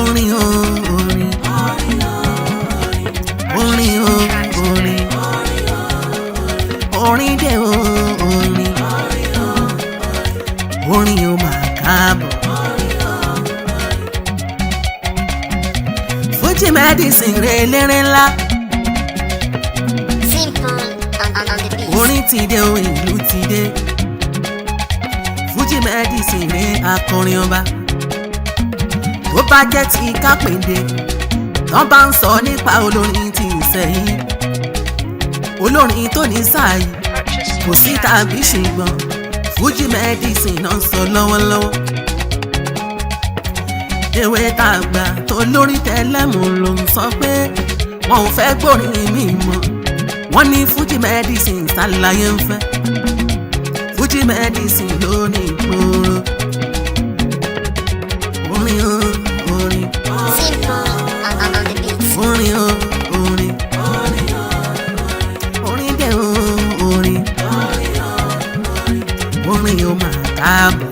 Orin o, orin, orin o, orin, orin dé o, orin, orin o, máa káàbọ̀. Fuji Medicine rè eléré ńlá. Simple on the beat. Orin ti dé o, ìlú ti dé. Fuji Medicine rè akọrin ọba. Tó bá jẹ́ ti kápẹ́ndé, tán bá ń sọ nípa olórin ti ìsẹ̀yìn, olórin tó ní sáà yìí, kò sí tàbí ṣùgbọ́n Fuji Medicine náà ń sọ lọ́wọ́lọ́wọ́. Ewé tàgbà tó lórí tẹlẹ́mù ló ń sọ pé wọn ò fẹ́ gbórin mi mọ́. Wọ́n ní Fuji Medicine ṣàlàyé ń fẹ́. Fuji Medicine ló ní ìgboro. Orin o, orin. Simple on the beat. Orin o, orin, orin dé o, orin, orin o, máa káàbọ̀.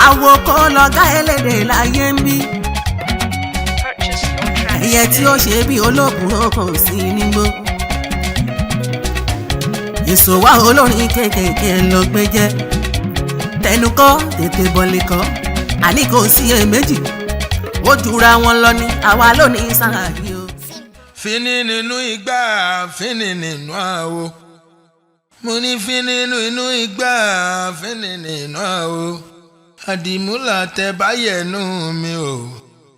Àwòkọ́ lọ́gá ẹlẹ́dẹ̀ láyé ń bí. Ẹyẹ tí ó ṣe bí olóbùrò kò sí nígbó. Èso wa olórin kéékèèké ló gbé jẹ́. Tẹnukọ́ tètè bọ̀lì kọ́, àní kò sí èméjì. Ó jura wọn lọ ní àwa lónìí sáà yìí o. Fini nínú igbá, fini nínú àwo. Mo ní fini nínú igbá, fini nínú àwo. Àdìmúlà tẹ báyẹ̀nù mi o,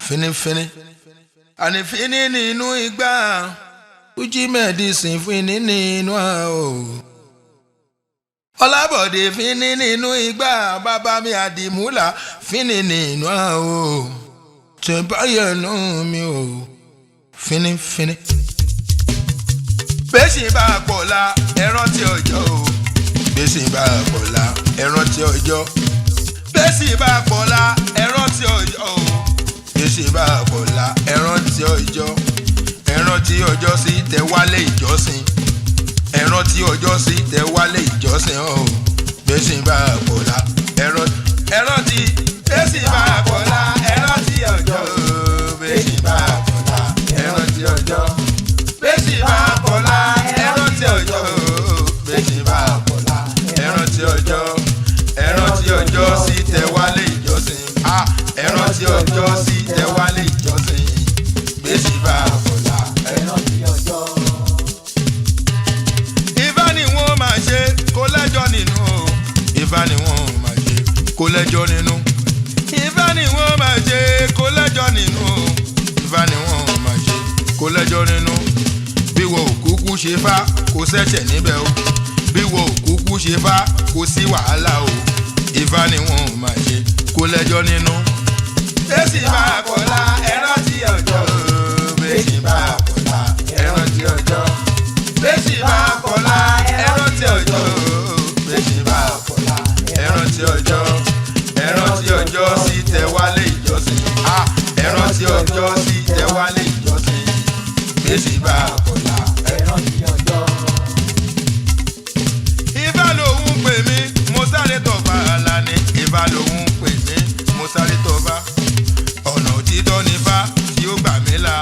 finifini. Àní fini nínú igbá, Fuji Medicine fini nínú àwo. Ọlábọ̀dé fini nínú igbá, bàbá mi àdìmúlà fini nínú àwo. Tẹ báyẹ̀nù mi o, finifini. Bẹ́sìn bá a pọ̀ la, ẹ rántí ọjọ́ o. Bẹ́sìn bá a pọ̀ la, ẹ rántí ọjọ́. Bẹ́sìn bá a pọ̀ la, ẹ rántí ọjọ́ o. Bẹ́sìn bá a pọ̀ la, ẹ rántí ọjọ́. Ẹ rántí ọjọ́ sí tẹ wálé ìjọsìn. Ẹ rántí ọjọ́ sí tẹ wálé ìjọsìn o. Bẹ́sìn bá a pọ̀ la, ẹ rántí. Bẹ́sìn bá a pọ̀ la, ẹ rántí ọjọ́ o. Bẹ́sìn bá a pọ̀ la, ẹ rántí ọjọ́. Bẹ́sì bá kọ̀lá, ẹ rántí ọjọ́. Bẹ́sì bá kọ̀lá, ẹ rántí ọjọ́. Ẹ rántí ọjọ́ sí tẹ wálé ìjọsìn. Ah, ẹ rántí ọjọ́ sí tẹ wálé ìjọsìn. Bẹ́sì bá kọ̀lá, ẹ rántí ọjọ́. Ifá ni wọ́n máa ṣe kó lẹ́jọ́ nínú o. Ifá ni wọ́n máa ṣe kó lẹ́jọ́ nínú. Ifá ni wọ́n máa ṣe kó lẹ́jọ́ nínú o. Ifá ni wọ́n máa ṣe kó lẹ́jọ́ nínú. Bí wo òkúkú ṣe fá, kò sẹ́sẹ̀ níbẹ̀ o. Bí wo òkúkú ṣe fá, kò sí wàhálà o. Ifá ni wọ́n máa ṣe kó lẹ́jọ́ nínú. Bẹ́sì bá kọ̀lá, ẹ rántí ọjọ́ o. Bẹ́sì bá kọ̀lá, ẹ rántí ọjọ́. Bẹ́sì bá kọ̀lá, ẹ rántí ọjọ́ o. Bẹ́sì bá kọ̀lá, ẹ rántí ọjọ́. Ẹ rántí ọjọ́ sí tẹ wálé ìjọsìn. Ah, ẹ rántí ọjọ́ sí tẹ wálé ìjọsìn. Bẹ́sì bá kọ̀lá, ẹ rántí ọjọ́. Ifá lòun pè mí, mo sáré tọ̀fà Àlàní. Ifá lòun pè mí, mo sáré tọ̀fà. Ọ̀nà òtítọ́ ni Ifá tí ó gbà mí là.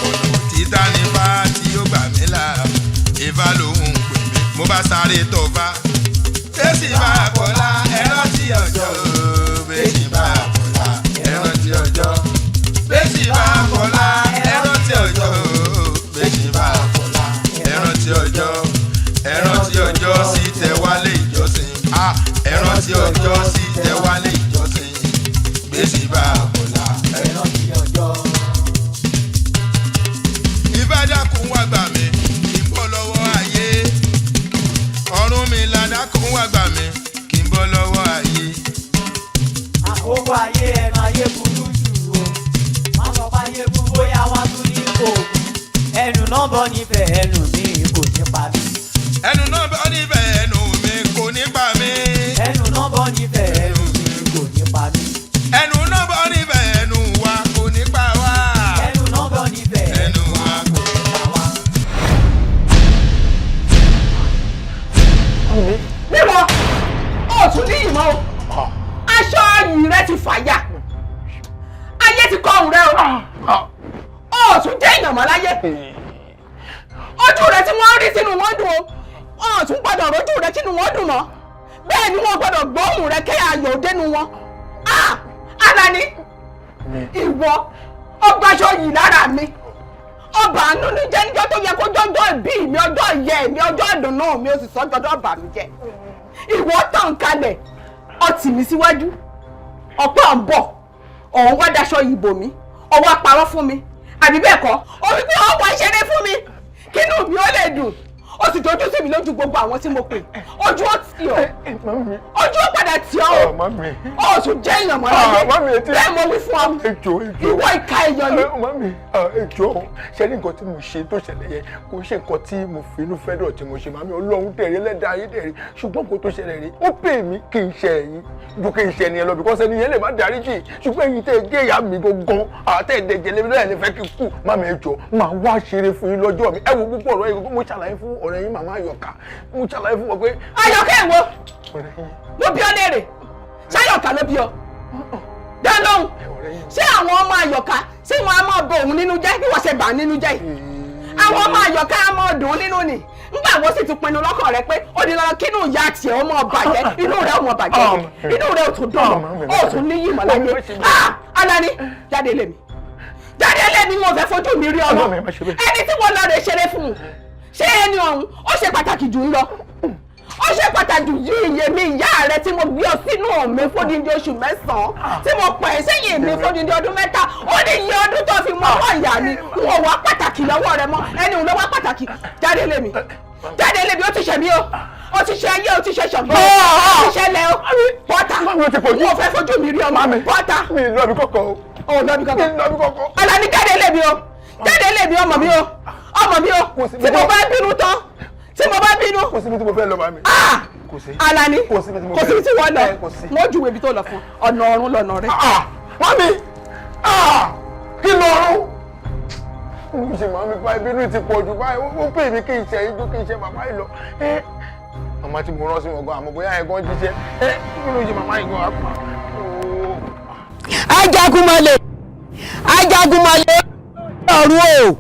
Ọ̀nà òtítọ́ ni Ifá tí ó gbà mí là. Ifá lòun pè mí, mo bá sáré tọ̀fà. Bẹ́sì bá kọ̀lá, ẹ rántí ọjọ́. Bẹ́sì bá kọ̀lá, ẹ rántí ọjọ́. Bẹ́sì bá kọ̀lá, ẹ rántí ọjọ́. Bẹ́sì bá kọ̀lá, ẹ rántí ọjọ́. Ẹ rántí ọjọ́ sí tẹ wálé ìjọsìn. Ah, ẹ rántí ọjọ́ sí tẹ wálé ìjọsìn. Bẹ́sì bá kọ̀lá, ẹ rántí ọjọ́. Ifá dákun wá gbà mí, kí n bọ́ lọ́wọ́ ayé. Ọ̀run mi là dákun wá gbà mí, kí n bọ́ lọ́wọ́ ayé. Àkókò ayé, ẹnu ayé burú jù o. Má sọ fáyé kú, bóyá wá tún ní kò kú. Ẹnu nọ́mbọ̀ nífẹ̀ẹ́, ẹnu mi kò ní pa mí. Ẹnu náà bá níbẹ̀, ẹnu mi kò ní pa mí. Ẹnu nọ́mbọ̀ nífẹ̀ẹ́, ẹnu mi kò ní pa mí. Ẹnu náà bá níbẹ̀, ẹnu wa kò ní pa wá. Ẹnu nọ́mbọ̀ nífẹ̀ẹ́, ẹnu wa kò ní pa wá. Níwọ ó tún ní ìmọ̀ o, aṣọ yìí rẹ ti fàyà. Ó tún jẹ́ èèyàn mọ́ láyé. Ojú rẹ tí wọ́n rí sínú wọn dùn o, ó tún gbọ́dọ̀ rójú rẹ kínú wọn dùn mọ́. Bẹ́ẹ̀ ni wọ́n gbọ́dọ̀ gbóhùn rẹ kẹ́ ayọ̀ dénú wọn. Alani, ìwọ ọgbàṣọ yìí lára mi, ọba àánú ní jẹ́ níjọ́ tó yẹ kó jọjọ́ ìbí mi, ọjọ́ ìyẹ́ mi, ọjọ́ ìdùnnú mi, ó sì sọ jọjọ́ ìbànújẹ́. Ìwọ tàn kalẹ̀, ọtì mi síwájú, ọ̀pọ̀ ń bọ̀, ọ̀hún wá daṣọ ìbò mi, ọwọ́ parọ́ fún mi, àbí bẹ́ẹ̀ kọ́, ó wí pé ọwọ́ ṣeré fún mi kínú mi ó lè dùn, ó sì dojú sí mi lójú gbogbo àwọn tí mo pè. Ojú ó tì ọ́, ojú ó padà tì ọ́, ó tún jẹ́ èèyàn mọ́ láyé. Bẹ́ẹ̀ mo wí fún ọ, ìwọ ìka èèyàn ni. Mami, ejò, ṣe ní nǹkan tí mo ṣe tó ṣẹlẹ̀ yẹn kò ṣe nǹkan tí mo fi inú fẹ́ dọ̀ tí mo ṣe. Mami, Ọlọ́run tẹ̀rí, ẹlẹ́dàá ayé tẹ̀rí, ṣùgbọ́n nǹkan tó ṣẹlẹ̀ rí, ó pè mí kí n ṣe ẹ̀yìn ju kí n ṣe ẹni ẹ lọ, because ẹni yẹn lè má dáríjì, ṣùgbọ́n ẹ̀yin tẹ́ ẹ gé ìyá mi gangan àtẹ̀ ẹ̀dẹ̀jẹ̀ lẹ́bi lọ́yẹ̀ lè fẹ́ kí n kú. Mami, ejò, máa wá ṣeré fún yín lọ́jọ́ mi. Ẹ wo púpọ̀ ọ̀rọ̀ yìí, mo ṣàlàyé fún ọ̀rẹ́ yín màmá Àyọ̀ká, mo ṣàlàyé fún wọn pé. Àyọ̀ká èwo ló bí ọ léèrè? Ṣáyọ̀ká ló bí ọ? Dá lóhùn. Ṣé àwọn ọmọ Àyọ̀ká ṣé wọn á máa bọ òun nínú jẹ́ bí wọ́n ṣe bà á nínú jẹ́ yìí? Àwọn ọmọ Àyọ̀ká á máa dùn ún nínú ni. Nígbà wo sì ti pinnu lọ́kàn rẹ pé ó di lọ́rọ̀ kínú ìyá tiẹ̀ ó máa bàjẹ́, inú rẹ̀ ó máa bàjẹ́, inú rẹ̀ ò tún dùn mọ́, ó tún níyì mọ́ láyé. Alani, jáde lé mi, jáde lé mi, wọn fẹ́ fojú mi rí ọmọ ẹni tí wọ́n lọ rẹ̀ ṣeré fún un. Ṣé ẹni ọ̀hún ó ṣe pàtàkì jù ń lọ? Ó ṣe pàtàkì jù iye mi ìyá rẹ tí mo gbé ọ sínú mi fódìdí oṣù 9, tí mo pẹ̀ ẹ́ sẹ́yìn mi fódìdí ọdún 3, ó ní iye ọdún tó fi mọ ọwọ́ ìyá mi, n ò wá pàtàkì lọ́wọ́ rẹ mọ́, ẹni òun ló wá pàtàkì. Jáde lé mi, jáde lé mi, ó ti ṣe mí o, ó ti ṣe ayé, ó ti ṣe ṣọ̀gbọ́n, ó ti ṣẹlẹ̀ o, bọ́tà, n ò fẹ́ fojú mi rí ọmọ, bọ́tà. Mi ì lọ bí kọ̀kọ̀ o. Ò lọ bí kọ̀kọ̀. Mi ì lọ bí kọ̀kọ̀. Alani, jáde lé mi o, jáde lé mi, ọmọ mi o, ọmọ mi o, tí mo bá bínú tán, tí mo bá bínú. Kò síbi tí mo fẹ́ lọ, màmí. Kò sí. Alani, kò síbi tí mo kò síbi tí wọ́n lọ. Kò sí. Wọ́n júwe ibi tó lọ fún ọ̀nà ọ̀run lọ́nà rẹ̀. Màmí, kí lọ́run? Mo ṣe màmí bá ìbínú ti pọ̀ jù báyìí, ó pè mí kí n ṣe ijó kí n ṣe bàbá yìí lọ. Màmá tí mo rán sí wọn gan, àmọ́ bóyá ẹ̀gán jíṣẹ́. Kí ló ṣe màmá yìí gan apá? Ajagunmọ̀lẹ̀, Ajagunmọ̀lẹ̀ ọ̀run o,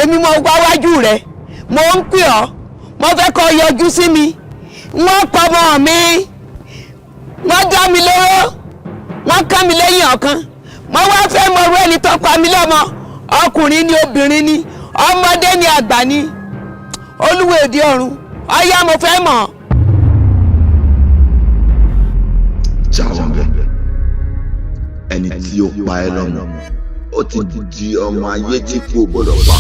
èmi mo wá wájú rẹ̀, mo ń pè ọ́, mo fẹ́ kó yọjú sí mi. Wọ́n pa ọmọ mi, wọ́n dá mi lóró, wọ́n kán mi lẹ́yìn ọ̀kan. Mo wá fẹ́ mọ irú ẹni tó pa mí lọ́mọ, ọkùnrin ni, obìnrin ni, ọmọdé ni, àgbà ni. Olúwo èdè ọ̀run, ọ̀yá mo fẹ́ mọ̀. Jáwọ́ bẹ́ẹ̀, ẹni tí ó pa ẹ́ lọ́mọ ó ti di ọmọ ayé tí kò gbọ́dọ̀ pa,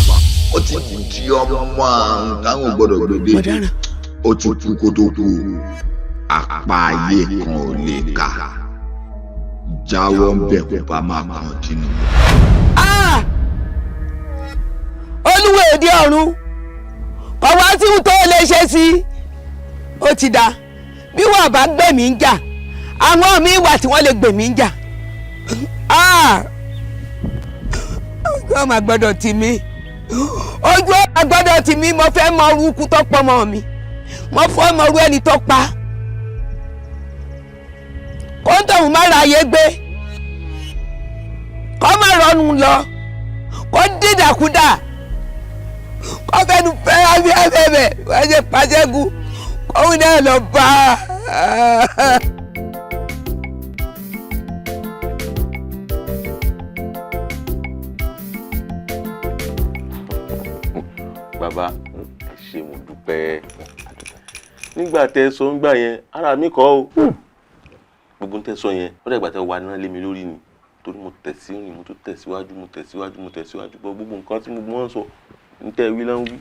ó ti di ọmọ àrùn táwọn gbọ́dọ̀ gbèdé, ó ti kú kó tó kú, apá ayé kan ò lè kà. Jáwọ́ ń bẹ̀ kó bá máa kọ̀ntínú. Olúwo èdè ọ̀run, kò wá sí ohun tó lè ṣe sí i. Ó ti da bí wọn bá gbẹ̀mí ń jà, àwọn míín wà tí wọ́n lè gbẹ̀mí ń jà. Ojú ọmọ gbọ́dọ̀ tì mí, ojú ọmọ gbọ́dọ̀ tì mí. Mo fẹ́ mọ irú ikú tó pọ̀ mọ́ mi, mo fẹ́ mọ irú ẹni tó pa kóńtò má ra ayé gbé, kó má rọrùn lọ, kó dídàkudà, kó fẹnu fẹ́ abẹ́ abẹ́bẹ̀ wọ́n ṣe pàṣẹ́gun kóun náà lọ bá a. Bàbá, ẹ ṣé, mo dúpẹ́. Nígbà tẹ́ sọ ń gbà yẹn, ara mi kọ́ o. Gbogbo ń tẹ́ sọ yẹn, ó dàgbà tẹ́ wà náà lé mi lórí ni, torí mo tẹ̀sí rìn, mo tún tẹ̀síwájú, mo tẹ̀síwájú, mo tẹ̀síwájú bọ́ gbogbo nǹkan tí mo mọ̀ ń sọ ń tẹ́ wí lọ́n wí.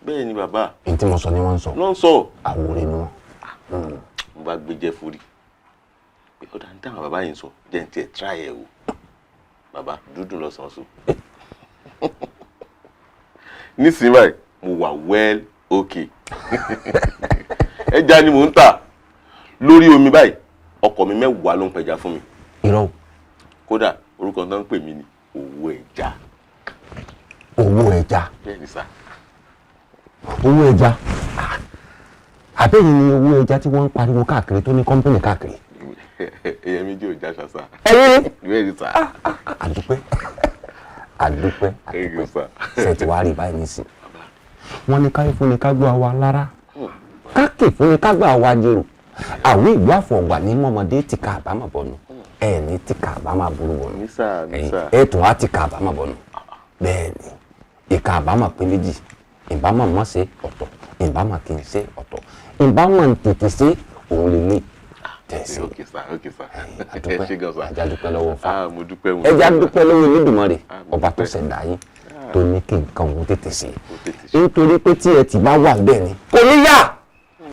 Bẹ́ẹ̀ ni bàbá. N tí mo sọ ni wọ́n ń sọ. Ló ń sọ. Àwòrán ni wọ́n. Mo bá gbé jẹ́ forí pé ọ̀dà ń táwọn bàbá yìí ń sọ jẹ́ ń tiẹ̀ tíráì ẹ̀ wò. Bàbá, dúdú lọ́sàn-án sùn. Nísìnyí báyìí mo wà well okay. Ẹja ni mò ń tà lórí omi báyìí, ọkọ̀ mi 10 ló ń pẹja fún mi. Irọ́. Kódà orúkọ tó ń pè mí ni owó ẹja. Owó ẹja. Bẹ́ẹ̀ ni sá. Owó ẹja. Àbẹ́yìn ni owó ẹja tí wọ́n ń pariwo káàkiri tó ní kọ́ńpìnì káàkiri. Ẹyẹ méjì ò já ṣàṣà. Ẹ̀yin. Bẹ́ẹ̀ ni sà. Àdúpẹ́, àdúpẹ́, àdúpẹ́. Ṣe ti wá rí báyìí nísìn? Wọ́n ní káyé fún ni ká gbọ́ àwa lára, ká kè fún ni ká gbọ́ àwa jèrò. Àwọn ìlú àfọ̀gbà ní mọ́mọdé tìka àbámọ̀ bọ̀nù. Ẹ ní tìka àbámọ̀ burú bọ̀nù. Ẹ tún á tìka àbámọ̀ bọ̀nù. Bẹ́ẹ̀ ni, ìka àbámọ̀ pé méjì. Ìbámọ̀ mọ̀ ṣe ọ̀tọ̀, ìbámọ̀ kì í ṣe ọ̀tọ̀, ìbámọ̀ ń tètè ṣe òun lè lè tẹ̀sí. Ok sà, ok sà. Àdúpẹ́, Ẹ ṣé gan sà. Ẹja dúpẹ́ lọ́wọ́ fa. Ah, mo dúpẹ́, mo Ẹja dúpẹ́. dúpẹ́ lọ́wọ́ Olódùmarè, ọba tó ṣẹ̀dá yín, tó ní kí nǹkan òun tètè ṣe. Nítorí pé tí ẹ ti bá wà bẹ́ẹ̀ ni kò ní yà.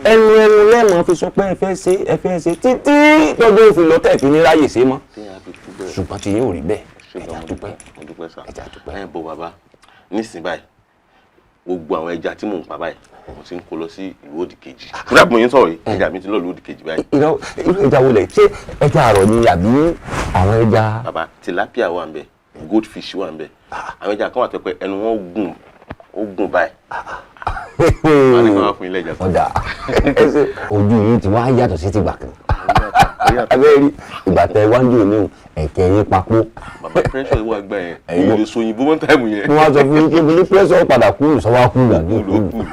Ẹnu ẹnu lẹ́mọ̀ fi sọ pé ẹ fẹ́ ṣe, ẹ fẹ́ ṣe títí tọ́jú òfin lọ tẹ̀ fi ní ráyè ṣe mọ́. Ṣùgbọ́n tí yóò rí bẹ́ẹ̀, ẹja dúpẹ́. Mo dúpẹ́ sà. Ẹ bọ̀ bàbá, nísìnyí báyìí, gbogbo àwọn ẹja tí mò ń pa báyìí, mo ti ń kó lọ sí ìlú òdì kejì. Kúrẹ́ àpò yín sọ̀rọ̀ yìí, ẹja mi ti lọ ìlú òdì kejì báyìí. Irọ́, irú ẹja wo lẹ̀? Ṣé ẹja àrọ̀ ni àbí àwọn ẹja? Bàbá, tilapia wà ń bẹ̀, goldfish wà ń bẹ̀. Àwọn ẹja kan wà tó pé ẹnu wọn gùn, ó gùn báyìí. Wọ́n ní kí wọ́n fún ilé ẹja sọ. Ọ̀dà, ojú yìí ti wá yàtọ̀ sí ti gbà kan. Abẹ́rẹ́ rí ìgbà tẹ wájú òní o, ẹ̀kẹ́ yín papò. Bàbá, pressure ìwọ àgbà yẹn, èyí lè so òyìnbó mọ́ táìmù yẹn. Mo wá sọ fún yín pé mo ní pressure padà kú ìsọwá kú ìgbàgbé kú.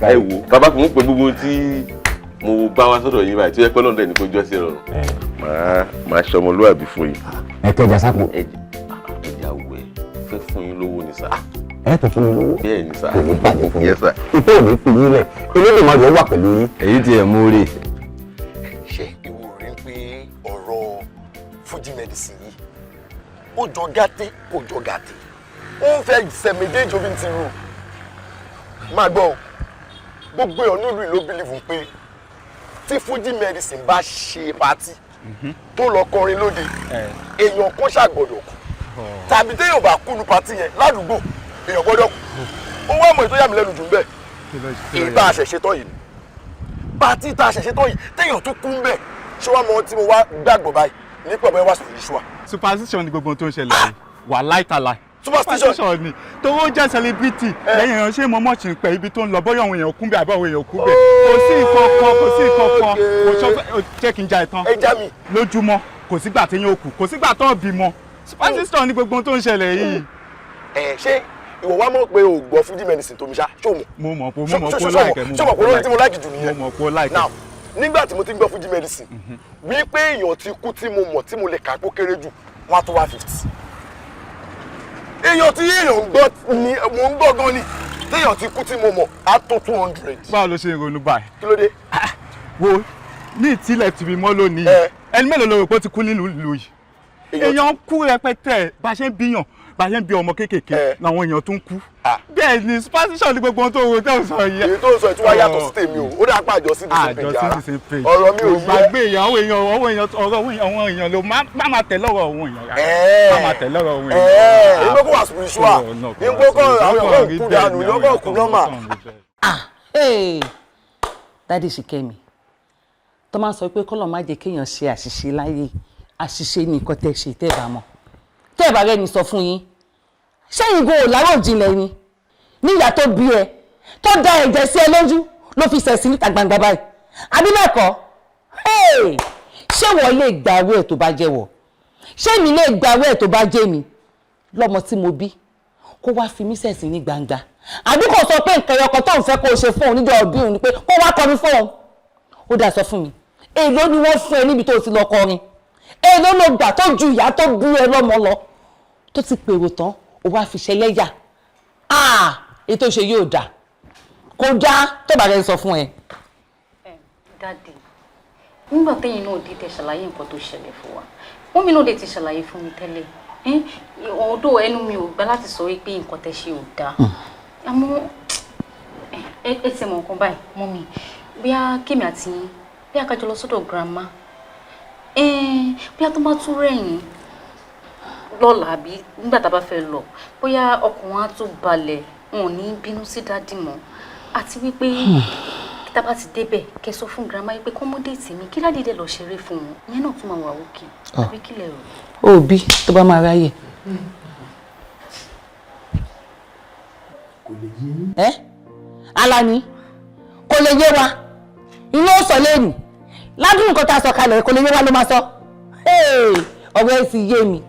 Ẹ wo, bàbá, kò ń pe gbogbo tí mo bá wá sọ́dọ̀ yín báyìí tó yẹ pé London ni kò jọ́ sí ẹ̀rọ. Màá ṣọmọlúwàbí fún yín. Ẹ kẹjà sápò. Ẹja wẹ̀ fẹ́ fún yín lówó ni sà. Ẹ tó fún mi lówó. Bẹ́ẹ̀ ni sà. Kò ní bàjẹ́ fún yín. Yes sà. Ìfẹ́ ò ní fi yín lẹ̀. Olódùmarè wà pẹ̀lú yín. Èyí tí ẹ mú rí. Ṣé ìwọ rí pé ọ̀rọ̀ Fuji Medicine yìí, ó jọ gàtè, kò jọ gàtè, ó ń fẹ́ sẹ̀méjèèjì omi ti rú? Máa gbọ́ o, gbogbo èèyàn nílùú ìlú believe pé tí Fuji Medicine bá ṣe party tó lọ kọrin lóde, èèyàn kan ṣàgbọ́dọ̀ kú, tàbí téèyàn bá kú nu party yẹn ládùúgbò, èèyàn gbọ́dọ̀ kú. Ó wá mọ̀ ètò yà mí lẹ́nu jù ń bẹ̀, èyí tá a ṣẹ̀ṣẹ̀ tọ́ yìí ni party tá a ṣẹ̀ṣẹ̀ tọ́ yìí, téèyàn tó kú ń bẹ̀. Ṣé wàá mọ ohun tí mo wá gbàgbọ́ báyìí nípa ọ̀bẹ wá spiritual? Superstition ni gbogbo ohun tó ń ṣẹlẹ̀ yìí, wà láìtàláì. Superstition ni torí ó jẹ́ celebrity lẹ́yìn ìránṣẹ́ mọ́ mọ́ọ̀ṣì ń pẹ́ ibi tó ń lọ, bóyá àwọn èèyàn kún bẹ́ẹ̀ àbí àwọn èèyàn kú bẹ́ẹ̀, kò sí ìkọ̀kan, kò sí ìkọ̀kan, kò sọ jẹ́ kí n ja ìtàn. Ẹ já mi. Lójúmọ́, kò sígbà téèyàn kú, kò sígbà tó bímọ. Superstition ni gbogbo ohun tó ń ṣẹlẹ̀ yìí. Ẹ ṣé ìwọ wá mọ̀ pé o gbọ́ Fuji Medicine tó mi ṣá, ṣó mọ̀? Mo mọ̀ pé, mo mọ̀ pé ó like ẹ, mo Ṣó mọ̀ pé olórin tí mo like jù nìyẹn? Mo mọ̀ pé ó like ẹ. Now, nígbà tí mo ti ń gbọ́ Fuji Medicine, wípé èèyàn ti kú tí mo mọ̀, tí mo lè kà kó kéré jù, wọ́n á tó 150 èèyàn tí èèyàn ń gbọ́ ni mo ń gbọ́ gan ni. Téèyàn ti kú tí mo mọ̀ á tó 200. Báwo ló ṣe ń ronú báyìí? Kí ló dé? Wo ní ìtìlẹ̀ tìbí mọ́ lónìí, ẹni mélòó ló rò pé ó ti kú nílùú ìlú yìí? Èèyàn kú rẹpẹtẹ. Bá ṣe ń bíyàn, bá ṣe ń bí ọmọ kéékèèké làwọn èèyàn tún kú. Bẹ́ẹ̀ ni, superstition ni gbogbo ohun tó wo tó ń sọ yìí. Èyí tó ń sọ ìtura yàtọ̀ sí tèmi o. Ó dà pa àjọ sí the same Àjọ page sí ara the same page. Ọ̀rọ̀ mi ò yé. Gbàgbé ìyàwó èèyàn, ọwọ́ èèyàn, ọ̀rọ̀ àwọn èèyàn ló má máa tẹ̀ lọ́rọ̀ àwọn èèyàn rárá. Má máa tẹ̀ lọ́rọ̀ àwọn èèyàn. Ìgbó kò wà spiritual, ìgbó kò àwọn èèyàn kò kú dànù, ìgbó kò kú normal. Ah, Daddy Ṣìkẹ́mi, tó máa ń sọ pé kọ́lọ̀ má jẹ́ kéèyàn ṣe àṣìṣe láyé, àṣìṣe ní nǹkan tẹ́ ṣe. Tẹ́ bá mọ̀, tẹ́ bá rẹ́ni sọ fún yín, ṣẹ́yìn go láròjinlẹ̀ ni níyà tó bí ẹ, tó da ẹ̀jẹ̀ sí ẹ lójú, ló fi ṣẹ̀sín níta gbangba báyìí, àbí bẹ́ẹ̀ kọ́? Ṣé wọ́n lè gba owó ẹ̀ tó bá jẹ́wọ́? Ṣé mi lè gba owó ẹ̀ tó bá jẹ́ mi lọ́mọ tí mo bí, kó wá fi mí ṣẹ̀sín ní gbangba? Àbí kò sọ pé nǹkan ẹyọkan tó ń fẹ́ kó o ṣe fún òun níjọ́ òbí òun ni pé kó wá kọrin fún òun? Ó dà, sọ fún mi, èló ni wọ́n fún ẹ níbi tó o ti lọ kọrin? Èló ló gbà tó ju ìyá tó bí ẹ lọ́mọ lọ, tó ti pèrò tán, ó wá fi ṣẹlẹ́yà? Ètò ìṣe yóò dà, kò dá tó bá rẹ sọ fún ẹ. Daddy, nígbà téyìn náà dé, tẹ ṣàlàyé nǹkan tó ṣẹlẹ̀ fún wa, mummy náà dé ti ṣàlàyé fún mi tẹ́lẹ̀. Ọ̀dọ̀ ẹnu mi ò gbà láti sọ wípé nǹkan tẹ ṣe ò dáa, àmọ́ ẹ ti mọ̀ nǹkan báyìí. Mummy, bóyá kémi àti yín, bóyá ká jọ lọ sọ́dọ̀ grandma, bóyá tó bá tún rẹ̀yìn lọ́la àbí nígbà tá a bá fẹ́ lọ, bóyá ọkàn wọn á tún balẹ̀, wọn ò ní bínú sí daddy mọ́. Àti wípé tá a bá ti débẹ̀, kẹ́ sọ fún grandma yìí pé kọ́ mú date mi, kí ládìí dẹ̀ lọ ṣeré fún wọn. Ìyẹn náà tún máa wà okay, àbí kílẹ̀ rò? Ó bí tó bá máa ráyè. Kò lè yé yín. Ẹ Alani, kò lè yé wa. Iná ó sọ lẹ́nu Ládùn nǹkan tá a sọ kalẹ̀ kò lè yé wa ló máa sọ. Ọ̀rọ̀ ẹ sì yé mi.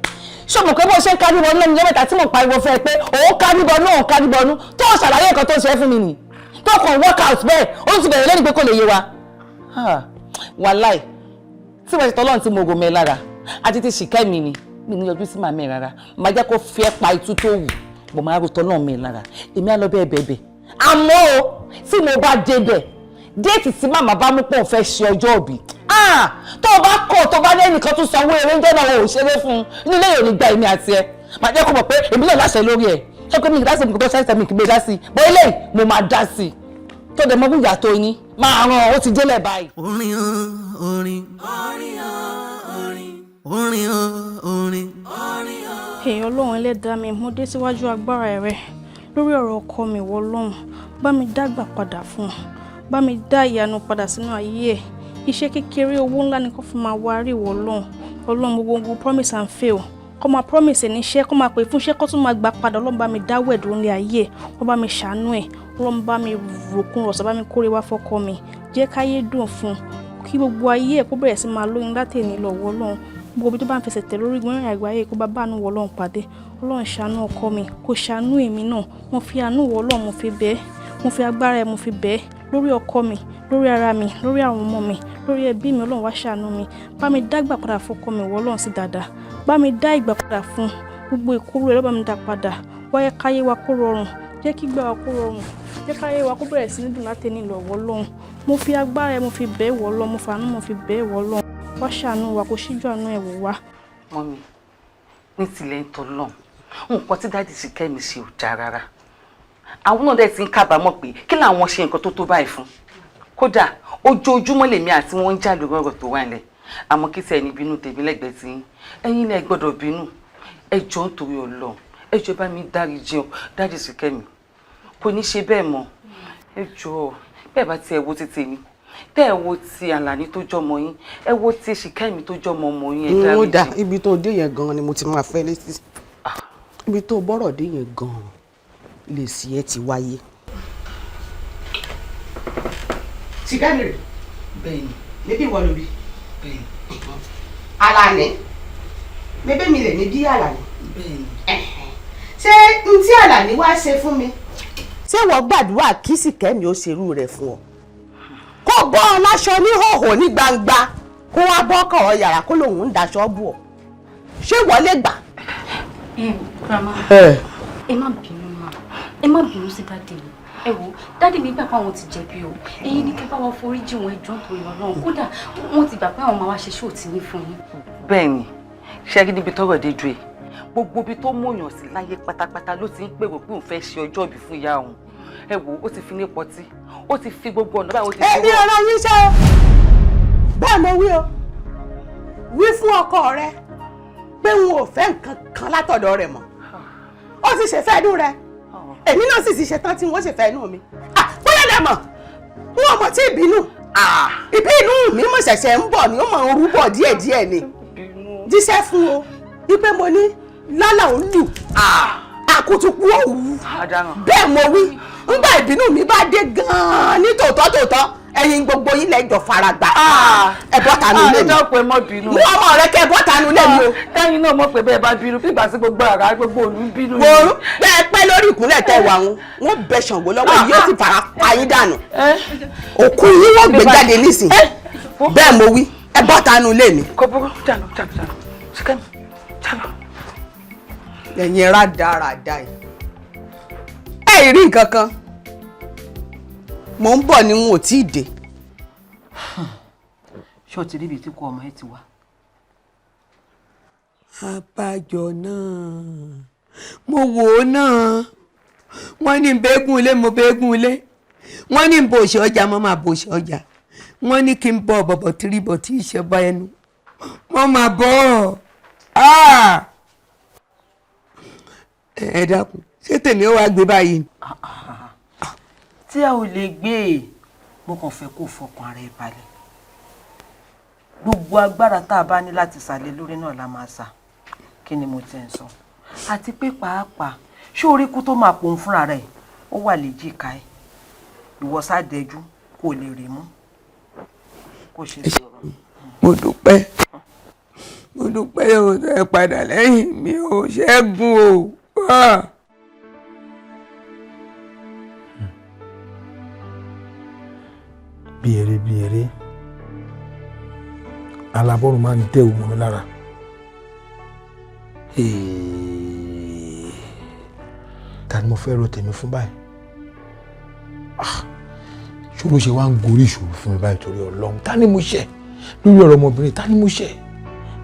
Ṣé o mọ̀ pé bó ṣe ń kárí bọnú lẹ́nu lọ́mẹ́ta tí mò ń pariwo fún ẹ pé òun kárí bọnú, òun kárí bọnú, tó o ṣàlàyé nǹkan tó ń ṣe é fún mi nì, tó kàn work out bẹ́ẹ̀, ó ti bẹ̀rẹ̀ lẹ́nu pé kò lè yé wa. Wàláì tí wọ́n ti tọ́lọ́run tí mo gò mẹ́ lára àti ti ṣìkẹ́ mi ni mi ní yọjú sí màmí rárá, màá jẹ́ kó fi ẹ́ pa itú tó wù bọ̀, máa ro tọ́lọ́run mi lára, èmi á lọ bẹ́ẹ̀ bẹ́ẹ̀ bẹ́ẹ̀. Àmọ́ o, tí mo bá débẹ̀, date tí màmá bá mú pọ̀ fẹ́ ṣe ọjọ́ òbí, tó o bá kọ̀, tó o bá lẹ́nìkan tún sanwó eré ń jọ́nà, o ò ṣeré fún un nílé yóò ní gba èmi àti ẹ. Màá jẹ́ kó mọ̀ pé èmi náà láṣẹ lórí ẹ̀. Ṣé pé mi kì í dá sí, mi kì í bọ́ ṣáìsì, mi kì í gbé dá sí i bọ́ eléyìí mo máa dá sí i tó dẹ̀ mọ́ bí ìyá tó yín máa ràn ó ti délẹ̀ báyìí. Orin o, orin, orin o, orin. Èèyàn Ọlọ́run, ẹlẹ́dàá mi, mo dé síwájú agbára rẹ lórí ọ̀rọ̀ ọkọ mi. Wọ Ọlọ́run, bá mi dágbà padà fún un, bá mi dá ìyanu padà sínú ayé ẹ̀. Iṣẹ́ kékeré, owó ńlá ni kò fún máa wá rí. Wọ Ọlọ́run, Ọlọ́run, gbogbo promise and fail, kó máa promise ẹ̀ níṣẹ́, kó máa pè fún iṣẹ́, kó tún máa gbà padà. Ọlọ́run, bá mi dáwọ́ ẹ̀dùn ní ayé ẹ̀, wọ́n bá mi ṣàánú ẹ̀. Ọlọ́run, bá mi ròkun rọ̀ṣà, bá mi kórè wá fọ́kọ mi, jẹ́ káyé dùn fún un, kí gbogbo ayé ẹ̀ kó bẹ̀rẹ̀ sí máa lóyún látẹ̀ní lọ́wọ́. Ọlọ́run, gbogbo ibi tó bá ń fẹsẹ̀ tẹ̀ lórí ìgbọ́n ìrìn àgbáyé, kó bá báànú wọ Ọlọ́run pàdé. Ọlọ́run, ṣàánú ọkọ mi, kó ṣàánú èmi náà. Mo fi àánú wọ Ọlọ́run, mo fi bẹ́ẹ̀, mo fi agbára ẹ̀, mo fi bẹ́ẹ̀ lórí ọkọ mi, lórí ara mi, lórí àwọn ọmọ mi, lórí ẹbí mi. Ọlọ́run, wá ṣàánú mi, bá mi dágbà padà fọkọ mi wọ Ọlọ́run sí dáadáa, bá mi dá ìgbà padà fún gbogbo ìkórè ẹ̀ ló, bá mi dá padà wáyé, káyé wa kó rọrùn, jẹ́ kí gbà wa kó rọrùn, jẹ́ káyé wa kó bẹ̀rẹ̀ sí ní dùn látẹ̀ní lọ́wọ́. Ọlọ́run, mo fi agbára ẹ̀, mo fi bẹ́ẹ̀ wọ Ọlọ́run, mo fàánú, mo fi bẹ́ẹ̀ wọ Ọlọ́run, wá ṣàánú wa, kó ṣíjú àánú ẹ̀ wò wá. Mummy, ní tilẹ̀ ń tọ́ lọ́n, nǹkan tí daddy Ṣìkẹ́mi ṣe ò dáa rárá. Àwọn náà dẹ̀ ti ń kábàámọ̀ pé kí làwọn ṣe nǹkan tó tó báyìí fún. Kódà ojoojúmọ́ lèmi àti wọn ń jà lórí ọ̀rọ̀ tó wà nílẹ̀. Àmọ́ kí tẹ̀ ní bínú tèmi lẹ́gbẹ̀ẹ́ tí ẹ̀yin lẹ gbọ́dọ̀ bínú. Ẹ jọ̀ọ́, nítorí Ọlọ́run, ẹ jọ̀ọ́, bá mi dáríjì ọ́. Daddy Ṣìkẹ́mi kò ní ṣe bẹ́ẹ̀ mọ́. Ẹ jọ̀ọ́, bẹ́ẹ̀ bá tiẹ̀ wo ti tèmi, tẹ́ ẹ wo ti Àlàní tó jọmọ yín, ẹ wo ti Ṣìkẹ́mi tó jọmọ ọmọ yín, ẹ Ó dáríjì. dà, ibi tó dé yẹn gan-an ni mo ti máa fẹ́ létí. Ibi tó bọ́rọ̀ dé yẹn gan-an lè sí ẹ ti wáyé. Ṣìkẹ́mi rè? Bẹ́ẹ̀ni. Níbí ìwọ ló bí? Bẹ́ẹ̀ni. Àlàní, bébé mi lè ní bí Àlàní. Bẹ́ẹ̀ni. Ṣé n tí Àlàní wá ṣe fún mi, ṣé wọ́n gbàdúrà kí Ṣìkẹ́mi ó ṣerú rẹ̀ fún ọ, kó bọ́ ọ láṣọ níhòòhò ní gbangba, kó wá bọ́ kọ̀ọ̀ yàrá, kó lòun ń daṣọ bù ọ? Ṣé wọ́n lè gbà? Grandma, ẹ má bínú mà, ẹ má bínú sí daddy mi. Ẹ wo, daddy mi gbà pé àwọn ti jẹ̀bi o. Ẹ̀yin ní kẹ́ bá wọn foríjì wọn, ẹjọ́, nítorí Ọlọ́run. Kódà wọ́n ti gbà pé àwọn máa wá ṣe ṣóò tí ní fún yín. Bẹ́ẹ̀ni, ṣe rí níbi tọ́rọ̀ dé ju ẹ, gbogbo ibi tó mọ̀yàn sí láyé pátápátá ló ti ń pèrò pé òun fẹ́ ṣe ọjọ́ ìbí fún ìyá òun. Ẹ wo, ó ti fi ní pọtí, ó ti fi gbogbo ọ̀nà báyìí, ó ti fi Èmi ọ̀rọ̀ yín ṣe o. Bẹ́ẹ̀ mo wí o. Wí fún ọkọ rẹ pé n ò fẹ́ nǹkan kan látọ̀dọ̀ rẹ̀ mọ́. Ó ti ṣèfẹ́ inú rẹ̀, èmi náà sì ti ṣetán tí wọ́n ṣèfẹ́ inú mi. Bóyá dẹ̀ mọ̀, n ò mọ̀ tí ìbínú ìbínú mi mọ̀ ṣẹ̀ṣẹ̀ ń bọ̀ ni, ó mọ̀ ń rúbọ̀ díẹ̀díẹ̀ ni. Jíṣẹ́ fún o wípé mo ní lálà ó lù àkùtùkù òwú. Bẹ́ẹ̀ mo wí. Ńgbà ìbínú mi bá dé gan-an ní tòótọ́ tòótọ́, ẹ̀yin gbogbo yín lẹ́jọ́ fara gbà. Ẹ bọ́ tanu lé mi. Ẹ dákun, ẹ má bínú. Mú ọmọ rẹ kẹ́ bọ́ tanu lé mi o. Tẹ́yin náà mọ̀ pé bẹ́ẹ̀ bá bínú, bí ìgbà tí gbogbo ara gbogbo òlú ń bínú. Wo, bẹ́ẹ̀ pẹ́ lórí ìkúnlẹ̀ tẹ wà wọn, wọ́n bẹ Ṣàngó lọ́wọ́ yìí, yóò sì fara pa yín dànù. Òkú yín wọ́n gbé jáde nísìn. Bẹ́ẹ̀ mo wí, ẹ bọ́ tanu lé mi. Kò burú, dànù dànù dànù, Ṣìkẹ́mi, dànù. Ẹ̀yin rádaràda yìí, ẹ rí nǹkan kan, mò ń bọ̀ ni, n ò tí ì dé. Ṣé o ti ríbi tí kò ọmọ ẹ ti wá? Àbájọ náà mo wò ó náà, wọ́n ní bẹ́gùn ilé, mo bẹ́gùn ilé. Wọ́n ní bòṣe ọjà, mo máa bòṣe ọjà. Wọ́n ní kí n bọ̀ bọ̀bọ̀ tìrìbọ̀ tí ì ṣe bá ẹnu, mo máa bọ̀ ọ́. Ẹ dákun, ṣé tèmi ó wá gbé báyìí? Tí a ò lè gbé e, mo kàn fẹ́ kó fọkàn ara ẹ balẹ̀. Gbogbo agbára tá a bá ní láti sàlẹ̀ lórí náà la máa sà. Kí ni mo ti ń sọ? Àti pé pàápàá, ṣé orí kú tó máa pòun fúnra rẹ̀ ó wà léjìká ẹ? Ìwọ sá dẹjú kó lè rí mú. Kó ṣe sọ̀rọ̀. Mo dúpẹ́, mo dúpẹ́ o, ẹ padà lẹ́yìn mi o, Ṣẹ́gun o. Ah. Bí eré bí eré, alábọ́run máa ń dẹ̀ òun mi lára. Ta ni mo fẹ́ ro tèmi fún báyìí? Ṣòro ṣe wá ń gorí ìṣòro fún mi báyìí torí Ọlọ́run. Ta ni mo ṣẹ̀ lórí ọ̀rọ̀ ọmọbìnrin? Ta ni mo ṣẹ̀?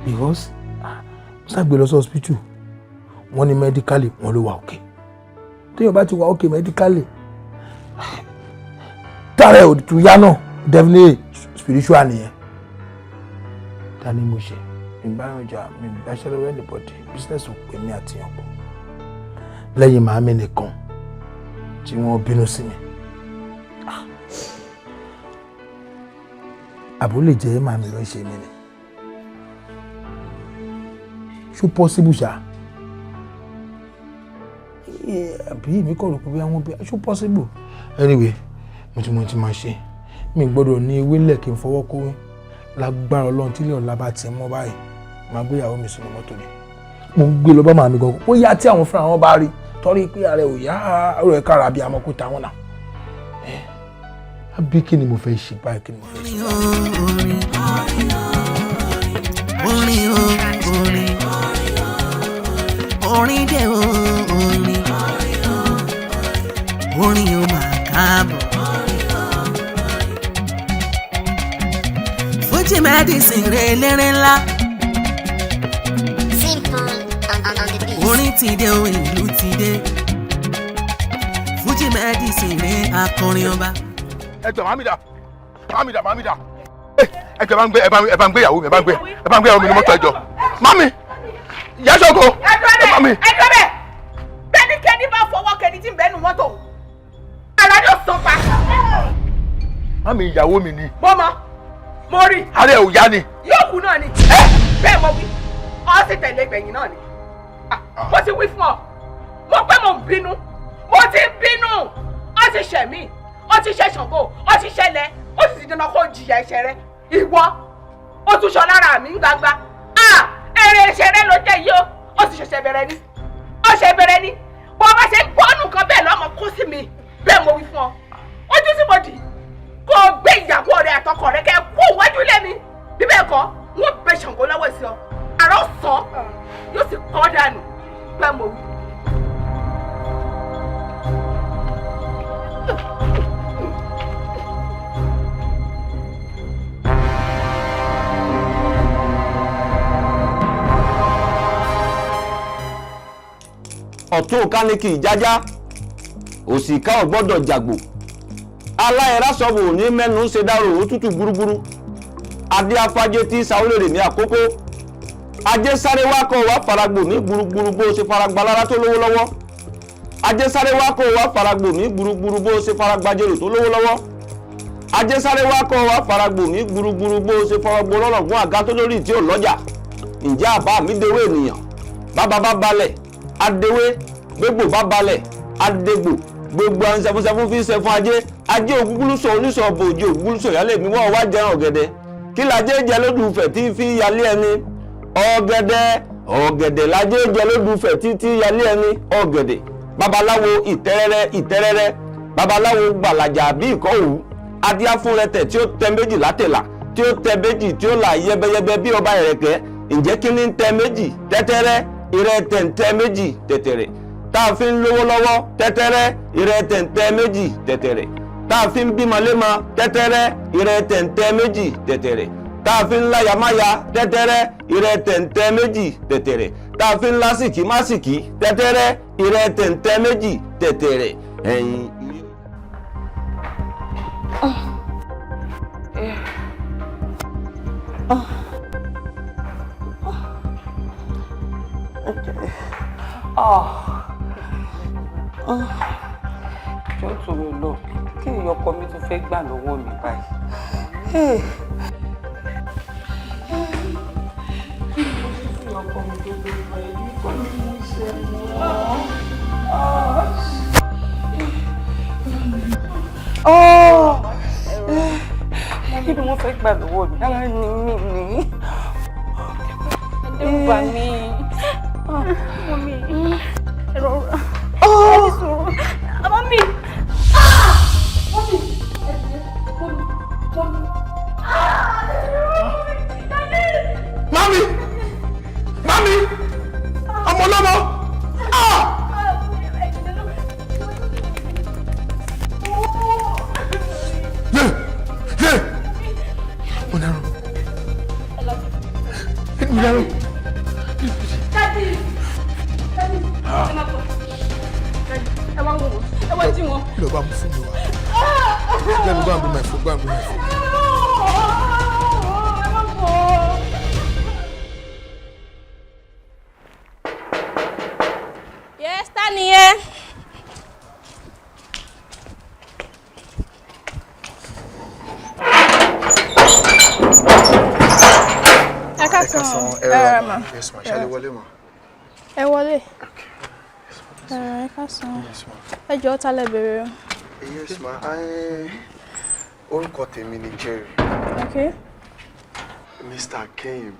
Because mo ṣàgbé lọ sí hospital, wọ́n ní medically wọ́n ló wà òkè. Téèyàn bá ti wà òkè medically, tààrẹ ò tún yá náà, definitely spiritual nìyẹn. Ta ni mo ṣẹ̀? Mi bá yàn jà, mi bá ṣẹ́ lọ́wọ́ anybody, business ò pè mí àti yàn pọ̀. Lẹ́yìn màámi nìkan tí wọ́n bínú sí mi. Àbó lè jẹ́ màámi ló ń ṣe mí ni. Ṣó possible ṣá? Àbí èmi kọ̀ rò pé bí àwọn bí ṣó possible? Anyway, mo ti mọ ohun tí màá ṣe. Mi gbọ́dọ̀ ní ewé lẹ̀ kí n fọwọ́ kówé. Lágbára Ọlọ́run, tí ilé ọ̀la bá ti mọ́ báyìí, màá gbé ìyàwó mi sínú mọ́tò mi. Mo ń gbé lọ bá màmí gangan. Ó yá tí àwọn fúnra wọn bá rí torí pé ààrẹ ò yá, ọ̀rọ̀ ẹ̀ kára bí amọ̀ kó ta wọn náà. Àbí kí ni mo fẹ́ ṣe báyìí? Kí ni mo fẹ́ ṣe? Orin o, orin, orin dé o, orin, orin o máa káàbọ̀. Fuji Medicine rè eléré ńlá. Simple on the beat. Orin ti dé o, ìlú ti dé. Fuji Medicine rè akọrin ọba. Ẹ jọ, màmí dà, màmí dà, màmí dà. Ẹ jọ, ẹ bá ń gbé ìyàwó mi, ẹ bá ń gbé ìyàwó mi ní mọ́tò. Ẹ jọ, màmí, ìyá Ṣàngó, màmí. Ẹ dúró bẹ́ẹ̀, bẹ́nikẹ́ni bá fọwọ́ kẹni tí ń bẹ́nu mọ́tò, ara yóò sọ pa. Màmí, ìyàwó mi ni. Mo mọ, mo rí. Ààrẹ ò yá ni. Yóò kú náà ni. Bẹ́ẹ̀ mo wí, ọ sì tẹ̀lé gbẹ̀yìn náà ni. Mo ti wí fún ọ, mo pé mo ń bínú, mo ti ń bínú, ọ ti ṣẹ̀ mí, ọ ti ṣẹ̀ Ṣàngó, ọ ti ṣẹlẹ̀, ó sì ti dandan kó jìyà ẹ̀ṣẹ̀ rẹ. Ìwọ, ó tún sọ lára mi ń gbangba. Èrè ẹ̀ṣẹ̀ rẹ ló jẹ́ yìí o, ó sì ṣẹ̀ṣẹ̀ bẹ̀rẹ̀ ni, ó ṣe bẹ̀rẹ̀ ni. Bó bá ṣe ń gbọ́nù kan bẹ́ẹ̀ lọ́mọ kó sí mi, bẹ́ẹ̀ mo wí fún ọ. Ojú tí mo dì, kó o gbé ìyàwó rẹ àtọkọ rẹ kẹ́ kó wájú ilé mi. Bí bẹ́ẹ̀ kọ́, wọ́n bẹ Ṣàngó lọ́wọ́ sí ọ. Àrà ó sàn, yóò sì kọ́ dànù, bẹ́ẹ̀ mo wí. Ọ̀tún káníkì jájá, òsìká ò gbọ́dọ̀ jàgbò, aláìrásọ̀bù ní mẹ́nu ṣe dárò òtútù gúrúgúrú. Adé afájé tí sáwọlèrè ní àkókò ajé sáré wá kọ́ wá faragbò ní gburugburu bó ṣe faragba lára tó lówó lọ́wọ́. Ajé sáré wá kọ́ wá faragbò ní gburugburu bó ṣe faragbajèrò tó lówó lọ́wọ́. Ajé sáré wá kọ́ wá faragbò ní gburugburu bó ṣe fọwọ́gbó lọ́rọ̀gún àga tó lórí tí ò lọ́jà. Ǹjẹ́ àbá mi dewé ènìyàn bàbá bá balẹ̀ adewé, gbégbò bá balẹ̀ adegbò, gbogbo àwọn sẹfúnsẹfún fi ń sẹfún ajé. Ajé ògúngúlùsọ oníṣọ bòjì ògúngúlùsọ ìyálé mi wọ́n wá jẹran ọ̀gẹ̀dẹ̀. Kí lajé jẹ lódùfẹ̀ tí fi yalé ẹni? Ọ̀gẹ̀dẹ̀, ọ̀gẹ̀dẹ̀ lajé jẹ lódùfẹ̀ tí tí yalé ẹni. Ọ̀gẹ̀dẹ̀. Babaláwo ìtẹ́rẹ́rẹ́ ìtẹ́rẹ́rẹ́, babaláwo gbàlàjà bí ìkọ́wù, adíáfúnrẹtẹ̀ tí ó tẹ méjì látẹ̀là, tí ó tẹ méjì tí ó là yẹbẹyẹbẹ bí ọba ẹ̀rẹ̀kẹ́. Ǹjẹ́ kí ni ń tẹ méjì tẹ́tẹ́rẹ́? Ìrẹtẹ̀ ń tẹ méjì tẹ̀tẹ̀rẹ̀, tá a fi ń lówó lọ́wọ́ tẹ́tẹ́rẹ́. Ìrẹtẹ̀ ń tẹ méjì tẹ̀tẹ̀rẹ̀, tá a fi ń bímọ lémọ tẹ́tẹ́rẹ́. Ìrẹtẹ̀ ń tẹ méjì tẹ̀tẹ̀rẹ̀, tá a fi ń láyamáya tẹ́tẹ́rẹ́. Ìrẹtẹ̀ ń tẹ méjì tẹ̀tẹ̀rẹ̀, tá a fi ń lásìkí másìkí tẹ́tẹ́rẹ́. Ìrẹtẹ̀ ń tẹ méjì tẹ̀tẹ̀rẹ̀. Ẹ̀yin. Jọ́ tòrò lọ, kí ni ọkọ mi tún fẹ́ gbà lọ́wọ́ mi báyìí? Kí ni mo ṣe fún ọkọ mi tó gbé báyìí? Kọ́ ni mo ṣe mọ́. Kí ni wọ́n fẹ́ gbà lọ́wọ́ mi? Ara ni mí ni. Ẹ̀rù bà mí. Mummy, ẹ rọra. Ẹ ní sùúrù. Mummy. Mummy. Mummy. Mummy. Mami! Mami! Ọmọ ọlọ́mọ! Ah! Yé! Yé! Mo dárò. Mo dárò. Daddy! Daddy! Ẹ má bọ̀. Daddy, ẹ wá wò wọ́n. Ẹ wá jí wọn. Lọ bá mú fún mi wá. Let me go and bring my phone. Go and bring my phone. Ẹ má bọ̀. Yes, ta ni ẹ? Ẹ káàsán. Ẹ Ẹ rà rà mà. mà. Yes ma, ṣe lè wọlé mà. Ẹ wọlé. Ẹ káàsán. Ẹ jọ̀ọ́, ta lẹ bèrè o? Yes ma, orúkọ tèmi ni Jerry. Okay. Mr. Kehinde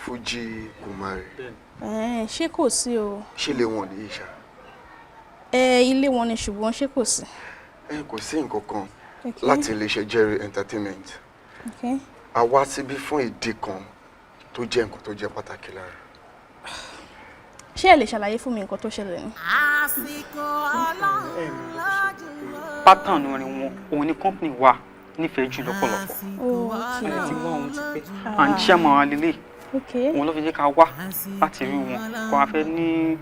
Fuji Kumari. Ṣé kò sí o? Ṣé lè wọ̀n ní ìṣá? Ẹ ilé wọn ni, ṣùgbọ́n ṣé kò sí? Ẹ kò sí nǹkan kan Okay. láti iléeṣẹ́ Jerry Entertainment. Okay. A wá síbí fún ìdí kan tó jẹ́ nǹkan tó jẹ́ pàtàkì lára. Ṣé ẹ lè ṣàlàyé fún mi nǹkan tó ṣẹlẹ̀ ni? Àsìkò Ọlọ́run lójú. Pattern orin wọn òun ni company wa nífẹ̀ẹ́ jù lọ́pọ̀lọpọ̀. Oh, Ẹni tí wọ́n òun ti pẹ́ Ah. à ń chairman wa lélẹ̀. Okay. Òun ló fi jẹ́ ká wá láti rí wọn kó a fẹ́ ní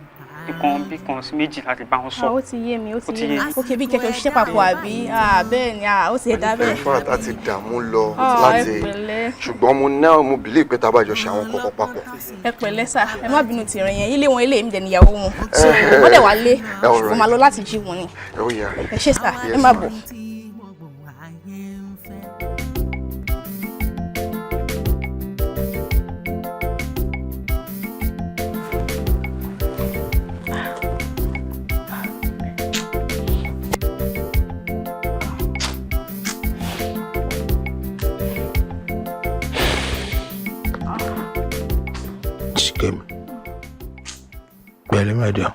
nǹkan bí kan sí méjì láti bá wọn sọ. Ah, ó ti yé mi, ó ti Ó ti yé mi. yé mi. Ok, bí kẹ̀kẹ́ òṣìṣẹ́ papọ̀ àbí? Ah, bẹ́ẹ̀ ni, ah, ó ti dá bẹ́ẹ̀. In fact, a ti dààmú lọ Ah, ẹ láti pẹ̀lẹ́. ṣùgbọ́n mo náà mo believe pé tá a bá jọ ṣe àwọn kọ̀ọ̀kan papọ̀. Ẹ pẹ̀lẹ́ sà, ẹ má bínú tìrìn yẹn, ilé wọn ilé mi dẹ̀ níyàwó wọn. So, wọ́n dẹ̀ wá lé, All ṣùgbọ́n right. máa lọ láti jí wọn ni. Oh yeah. Ẹ ṣé sà, ẹ Yes, má ma. bọ̀. Ṣìkẹ́mi, pẹ̀lẹ́ mẹ́jọ,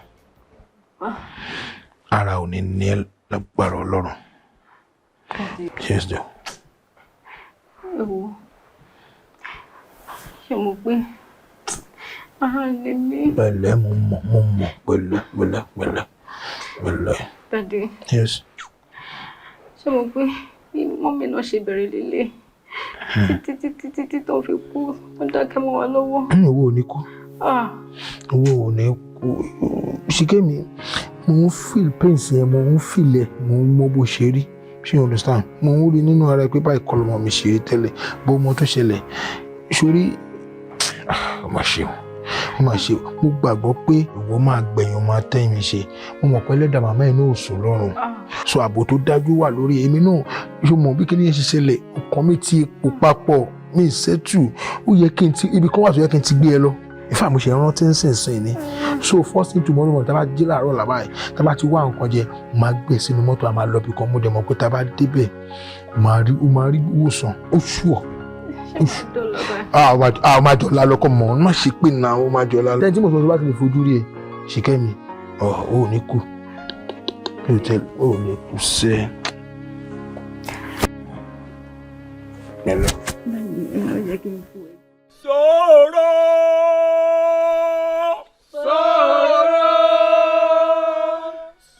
ara ò ní ní ẹ lágbára Ọlọ́run. Yes, dear. Ẹ wo, ṣe mo pé ara ni mí. Pẹ̀lẹ́, mo mọ̀, mo mọ̀, pẹ̀lẹ́, pẹ̀lẹ́, pẹ̀lẹ́, pẹ̀lẹ́. Daddy, Yes. ṣé mo pé bí mummy náà ṣe bẹ̀rẹ̀ lélẹ̀ títí títí títí tó fi kú, wọ́n dákẹ́ mọ́ wa lọ́wọ́. Owó ò ní kú. Ah, Owó ò ní kú. Ṣìkẹ́mi, mo ń feel pains yẹn, mo ń feel ẹ̀, mo ń mọ bó ṣe rí. Ṣé you understand? Mo ń rí nínú ara ẹ pé báyìí kọ́ lọmọ mi ṣe rí tẹ́lẹ̀, bó mo tó ṣẹlẹ̀. Sórí, ó mà ṣe o, ó mà ṣe o. Mo gbàgbọ́ pé ìwọ máa gbẹ̀yìn, ó máa tẹ́yìn mi ṣe. Mo mọ̀ pé ẹlẹ́dàá màmá ẹ̀ náà ò sùn lọ́rùn. So ààbò tó dájú wà lórí èmi náà. Ṣé o mọ̀ bí kíní yẹn ṣe ṣẹlẹ̀? Ọkàn mi ti pò papọ̀, mi ì sẹ́tù. Ó yẹ kí n ti, ibi kan wà tó yẹ kí n ti gbé ẹ lọ. Ìfà mo ṣe rántí nísinsìnyí ni. So first thing tomorrow morning, tá a bá jí láàárọ̀ làbá yìí, tá a bá ti wá nǹkan jẹ, máa gbé sínú mọ́tò, a máa lọ bí kan. Mo dẹ̀ mọ̀ pé tá a bá débẹ̀, ó máa rí ìwòsàn, ó ṣùọ̀. dọ́là báyìí. Ah, ó máa jọ̀la lọ́kọ̀ mọ̀, má ṣe pé náà ó máa jọ̀la. Lẹ́yìn tí mo sọ tó bá ti lè fojú rí ẹ, Ṣìkẹ́mi, ọ̀ ò ní kú. Mi ò tẹ́lẹ̀, ò ní kú sẹ́. Pẹ̀lẹ́. Sọ̀rọ̀. Sọ̀rọ̀.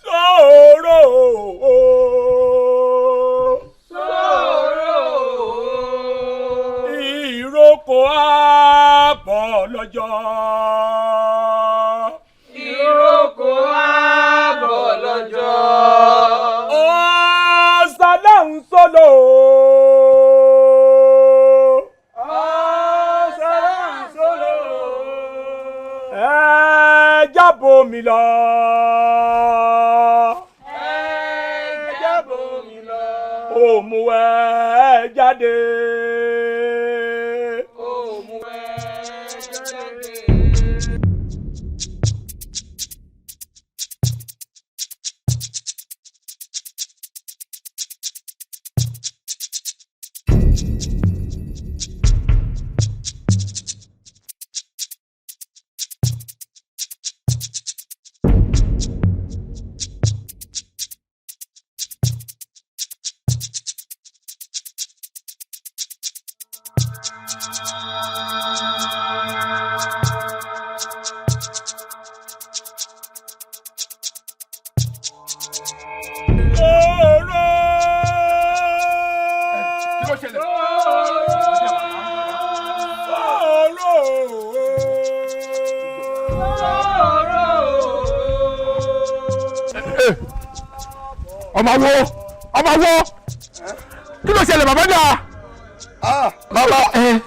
Sọ̀rọ̀. Sọ̀rọ̀. Ìrókò àbọ̀ lọ́jọ́. Ìrókò àbọ̀ lọ́jọ́. Ọ̀sálà ń sọ̀lọ̀. Ọ̀sálà ń sọ̀lọ̀. Ẹ jábọ̀ mi lọ. Ẹ jábọ̀ mi lọ. Òmùwẹ̀ jáde. Òmùwẹ̀ jáde. sóró. Ọmọ wo, ọmọ wo, kí ló ṣẹlẹ̀ bàbá dà? Bàbá ẹ